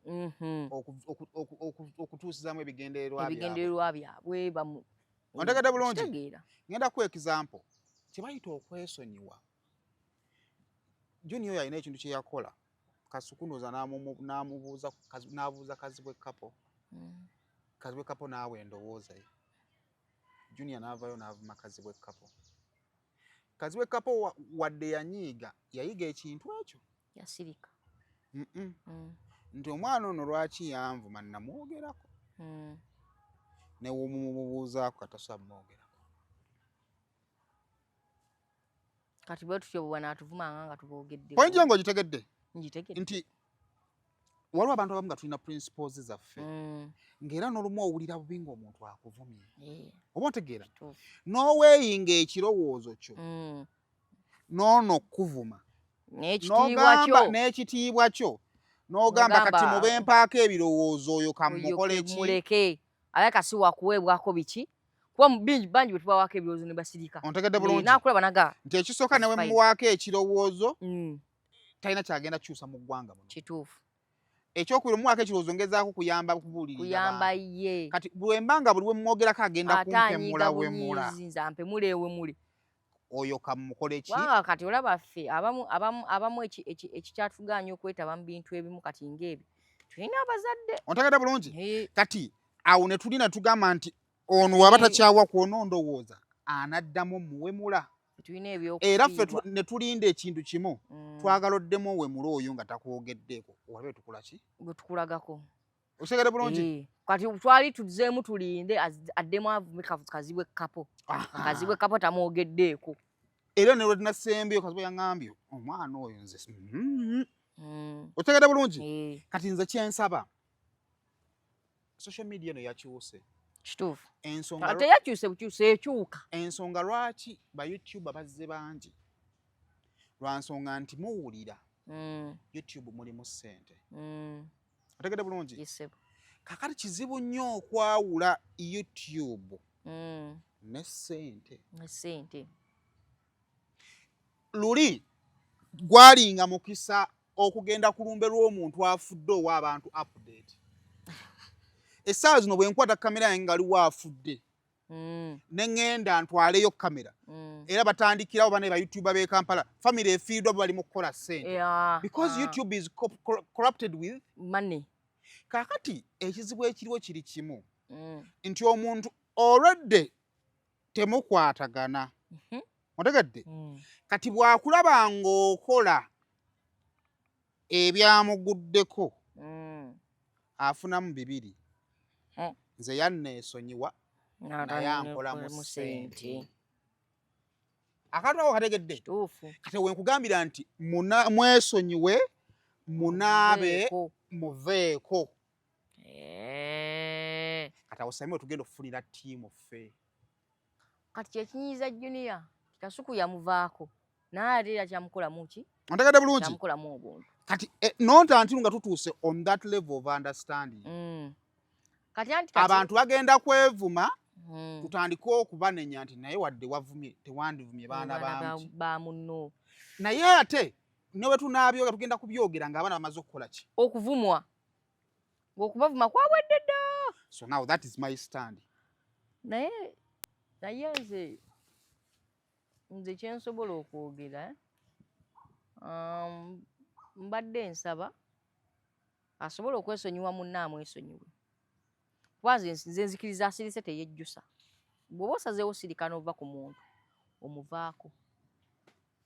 Speaker 2: okutuusizaamu ebigendererwa byabwe.
Speaker 1: Ebigendererwa byabwe bamu.
Speaker 2: Ontegedde bulungi? Ngenda ku example. Kye bayita okwesonyiwa. Junior oyo alina ekintu kye yakola. Kasukunuza n'abuuza Kazibwe Kapo. Kazibwe Kapo naawe endowooza ye. Junior n'avaayo n'avuma Kazibwe Kapo. Kazibwe Kapo wadde yanyiiga, yayiga ekintu ekyo.
Speaker 1: Yasirika.
Speaker 2: Nti omwana ono lwaki yanvuma namwogerako. Ne womumubuuzaako katasobola mwogerako.
Speaker 1: Kati bwe tutyo bwe banaatuvumanga nga tuboogedde.
Speaker 2: Point yange ogitegedde?
Speaker 1: Ngitegedde.
Speaker 2: Nti waliwo abantu abamu nga tulina principles zaffe. Ng'era n'olumu owulira bubi ng'omuntu akuvumye. Oba otegeera? N'oweeyinga ekirowoozo kyo. N'ono okuvuma.
Speaker 1: N'ekitiibwa
Speaker 2: kyo. N'ogamba kati mube mpaako ebirowoozo oyo kammukole ki?
Speaker 1: Muleke. Alabika si wa kuweebwako biki? Kuba bingi bangi bwe tubawaako ebirowoozo ne basirika.
Speaker 2: Ontegedde bulungi?
Speaker 1: N'akulaba naga.
Speaker 2: Nti ekisooka ne we muwaako ekirowoozo talina kyagenda kukyusa mu ggwanga muno.
Speaker 1: Kituufu.
Speaker 2: Ekyokubiri omuwaako ekirowoozo ngezaako kuyamba kubuulirira.
Speaker 1: Kuyamba ye.
Speaker 2: Kati bwe mba nga buli we mwogerako agenda kumpemula wemula.
Speaker 1: Nze ampemula ewemule.
Speaker 2: Oyo kamukole ki?
Speaker 1: Kubanga kati olaba ffe abamu ekikyatugaanye okwetaba mu bintu ebimu kati ng'ebyo. Tulina abazadde.
Speaker 2: Ontegedde bulungi? Kati awo ne tulina tugamba nti ono waba takyawa kw'ono ndowooza anaddamu muwemula. Era ffe ne tulinda ekintu kimu twagala oddemu owemula oyo nga takwogeddeeko olabe tukola ki?
Speaker 1: Bwe tukulagako.
Speaker 2: Okitegedde bulungi?
Speaker 1: Kati twali tuzzeemu tulinde addemu avume Kazibwe Kapo. Kazibwe Kapo tamwogeddeeko.
Speaker 2: Era ne lwe tunasembeyo Kazibwe yaŋŋambye omwana oyo nze. Okitegedde bulungi? Kati nze kye nsaba social media eno yakyuse.
Speaker 1: Kituufu.
Speaker 2: Ensonga
Speaker 1: teyakyuse bukyuse ekyuka.
Speaker 2: Ensonga lwaki ba YouTuber bazze bangi? Lwa nsonga nti muwulira YouTube mulimu ssente. Otegedde bulungi? Kaakati kizibu nnyo okwawula YouTube ne ssente.
Speaker 1: Ne ssente.
Speaker 2: Luli gwalinga mukisa okugenda ku lumbe lw'omuntu afudde owa abantu update. Essaawa zino bwe nkwata kamera yange nga waliwo afudde ne ŋŋenda ntwaleyo kamera era batandikirawo bane ba YouTuber b'e Kampala family efiiriddwa bo bali mu kukola ssente because YouTube is corrupted with
Speaker 1: money.
Speaker 2: Kaakati ekizibu ekiriwo kiri kimu nti omuntu already temukwatagana. Otegedde? Kati bw'akulaba ng'okola ebyamuguddeko afunamu bibiri. Nze yanneesonyiwa naye ankolamu ssente. Akantu ako kategedde? Kati we nkugambira nti mwesonyiwe munaabe muveeko. Kati awo Sammy tugenda okufunira ttiimu ffe.
Speaker 1: Kati kyekinyiiza Junior Kasuku yamuvaako naye ate era kyamukolamu ki?
Speaker 2: Ontegedde bulungi?
Speaker 1: Kyamukolamu obuntu.
Speaker 2: Kati not until nga tutuuse on that level of understanding.
Speaker 1: Kati anti
Speaker 2: abantu bagenda kwevuma tutandike okubanenya nti naye wadde wavumye tewandivumye baana
Speaker 1: ba munno.
Speaker 2: Naye ate ne bwe tunaabyogera tugenda kubyogera ng'abaana bamaze okukola ki?
Speaker 1: Okuvumwa. Ng'okubavuma kwawedde dda.
Speaker 2: So now that is my stand.
Speaker 1: Naye nze kye nsobola okwogera mbadde nsaba asobola okwesonyiwa munne amwesonyiwe. Kuba nze nzikiriza asirise teyejjusa. Bw'oba osazeewo sirika n'ova ku muntu omuvaako.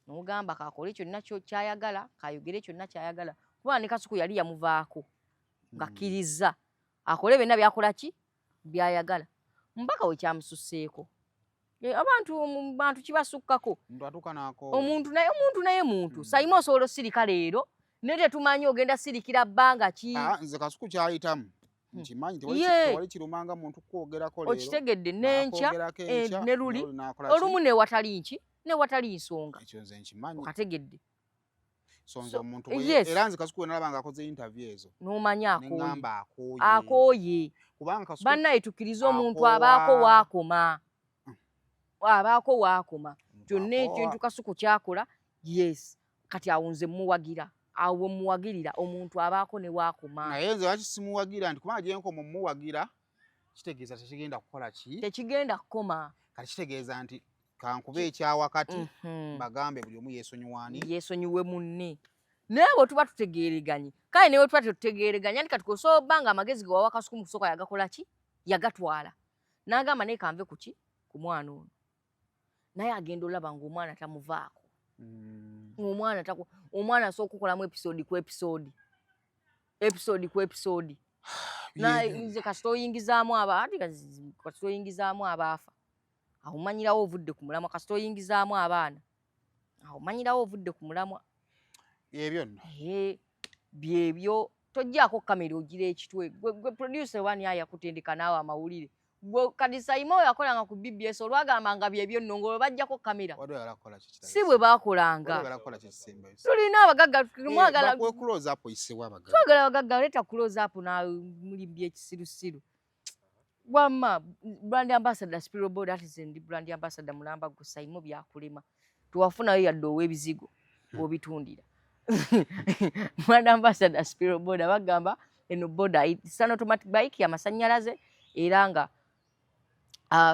Speaker 1: N'ogamba kakole kyonna ky'ayagala, kayogere kyonna ky'ayagala. Kuba ne Kasuku yali yamuvaako ng'akkiriza akole byonna by'akola ki? By'ayagala. Mpaka we kyamususseeko. Abantu kibasukkako. Omuntu naye muntu. Saima osobola osirika leero naye tetumanyi ogenda sirikira bbanga ki?
Speaker 2: Nze Kasuku kyayitamu. Nkimanyi tewali kirumanga muntu kwogerako leero.
Speaker 1: Okitegedde n'enkya ne luli olumu newatali nki newatali nsonga.
Speaker 2: Ekyo nze nkimanyi.
Speaker 1: Okategedde.
Speaker 2: So nze omuntu era nze Kasuku nalaba nga akoze interview ezo.
Speaker 1: N'omanya akooye.
Speaker 2: Nengamba akooye.
Speaker 1: Akooye.
Speaker 2: Kubanga Kasuku
Speaker 1: bannaye tukkirize omuntu abaako waakoma. Abaako waakoma. Kyonna ekintu Kasuku kyakola yes. Kati awo nze muwagira. Awo muwagirira omuntu abaako ne waakoma.
Speaker 2: Naye nze lwaki simuwagira nti kubanga gye nkoma omuwagira kitegeeza tekigenda kukola ki?
Speaker 1: Tekigenda kukoma.
Speaker 2: Kati kitegeeza nti kankube ekyawakati bagambe buli omu yeesonyiwe ani?
Speaker 1: Yeesonyiwe munne. Naye bwe tuba tutegeereganye kale ne bwe tuba tetutegeereganye anti kati osobola obba nga amagezi ge wawa Kasuku mu kusooka yagakola ki? Yagatwala. N'agamba naye kanve ku ki? Ku mwana ono. Naye agenda olaba ng'omwana tamuvaako. Omwana omwana asobola okukolamu episode ku episode. Episode ku episode. Naye nze kasita oyingizaamu ati kasita oyingizaamu abaafa. Awo omanyirawo ovudde ku mulamwa, kasita oyingizaamu abaana. Awo omanyirawo ovudde ku mulamwa.
Speaker 2: Byebyo nno.
Speaker 1: Byebyo. Tojjaako kamera ogira ekitwe. Gwe producer wani ayakutendeka naawe amawulire. Gwe kati Saimo yakolanga ku BBS olwagamba nga byebyo nno ng'olwo bajjako kamera. Si bwe baakolanga. Tulina abagagga mwagala. Twagala abagagga leeta close up na muli byekisirusiru. Wamma brand ambassador Spiro Board ati ndi brand ambassador mulamba gwe Saimo byakulema. Tuwafunayo yadde ow'ebizigo obitundira. Brand ambassador Spiro Board bagamba eno boda it's an automatic bike y'amasannyalaze era nga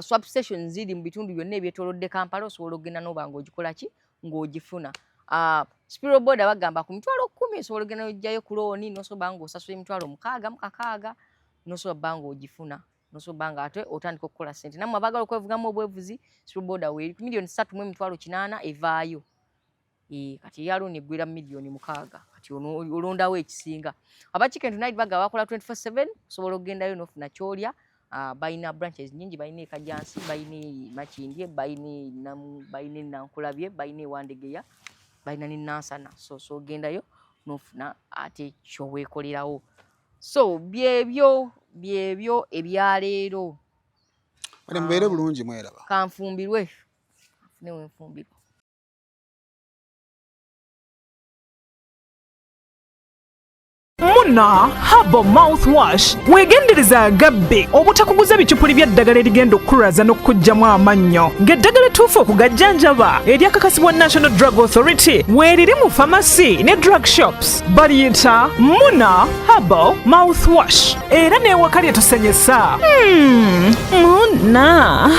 Speaker 1: swap station ziri mu bitundu byonna ebyetoolodde Kampala osobola okugenda n'oba ng'ogikola ki ng'ogifuna. Spiro Board bagamba ku 10,000 osobola okugenda n'oggyayo ku looni n'osobola ng'osasula 6,600 n'osobola bba ng'ogifuna. N'osobola nga ate otandika okukola ssente. Nammwe abaagala okwevugamu obwevuzi Spiro Board weeri ku 3,800,000 evaayo. Kati eya looni eggwera 6,000,000 kati olondawo ekisinga. Aba Chicken Tonight bagamba bakola 24/7 osobola okugendayo n'ofuna ky'olya. Balina branches nnyingi, balina e Kajjansi, balina e Makindye, balina e Nankulabye, balina e Wandegeya, balina ne Nansana. So ogendayo n'ofuna ate ky'oweekolerawo. So byebyo byebyo ebyaleero.
Speaker 2: Bale mubeere bulungi mweraba.
Speaker 1: Kanfumbirwe. Nfune we nfumbirwa.
Speaker 3: Muna Herbal Mouthwash weegendereza agabbe obutakuguza bicupuli bya ddagala erigenda okukulaza n'okukuggyamu amannyo ng'eddagala ettuufu okugajjanjaba eryakakasibwa National Drug Authority weeriri mu pharmacy ne drug shops baliyita Muna Herbal Mouthwash era n'ewaka lye tusenyesa. Muna.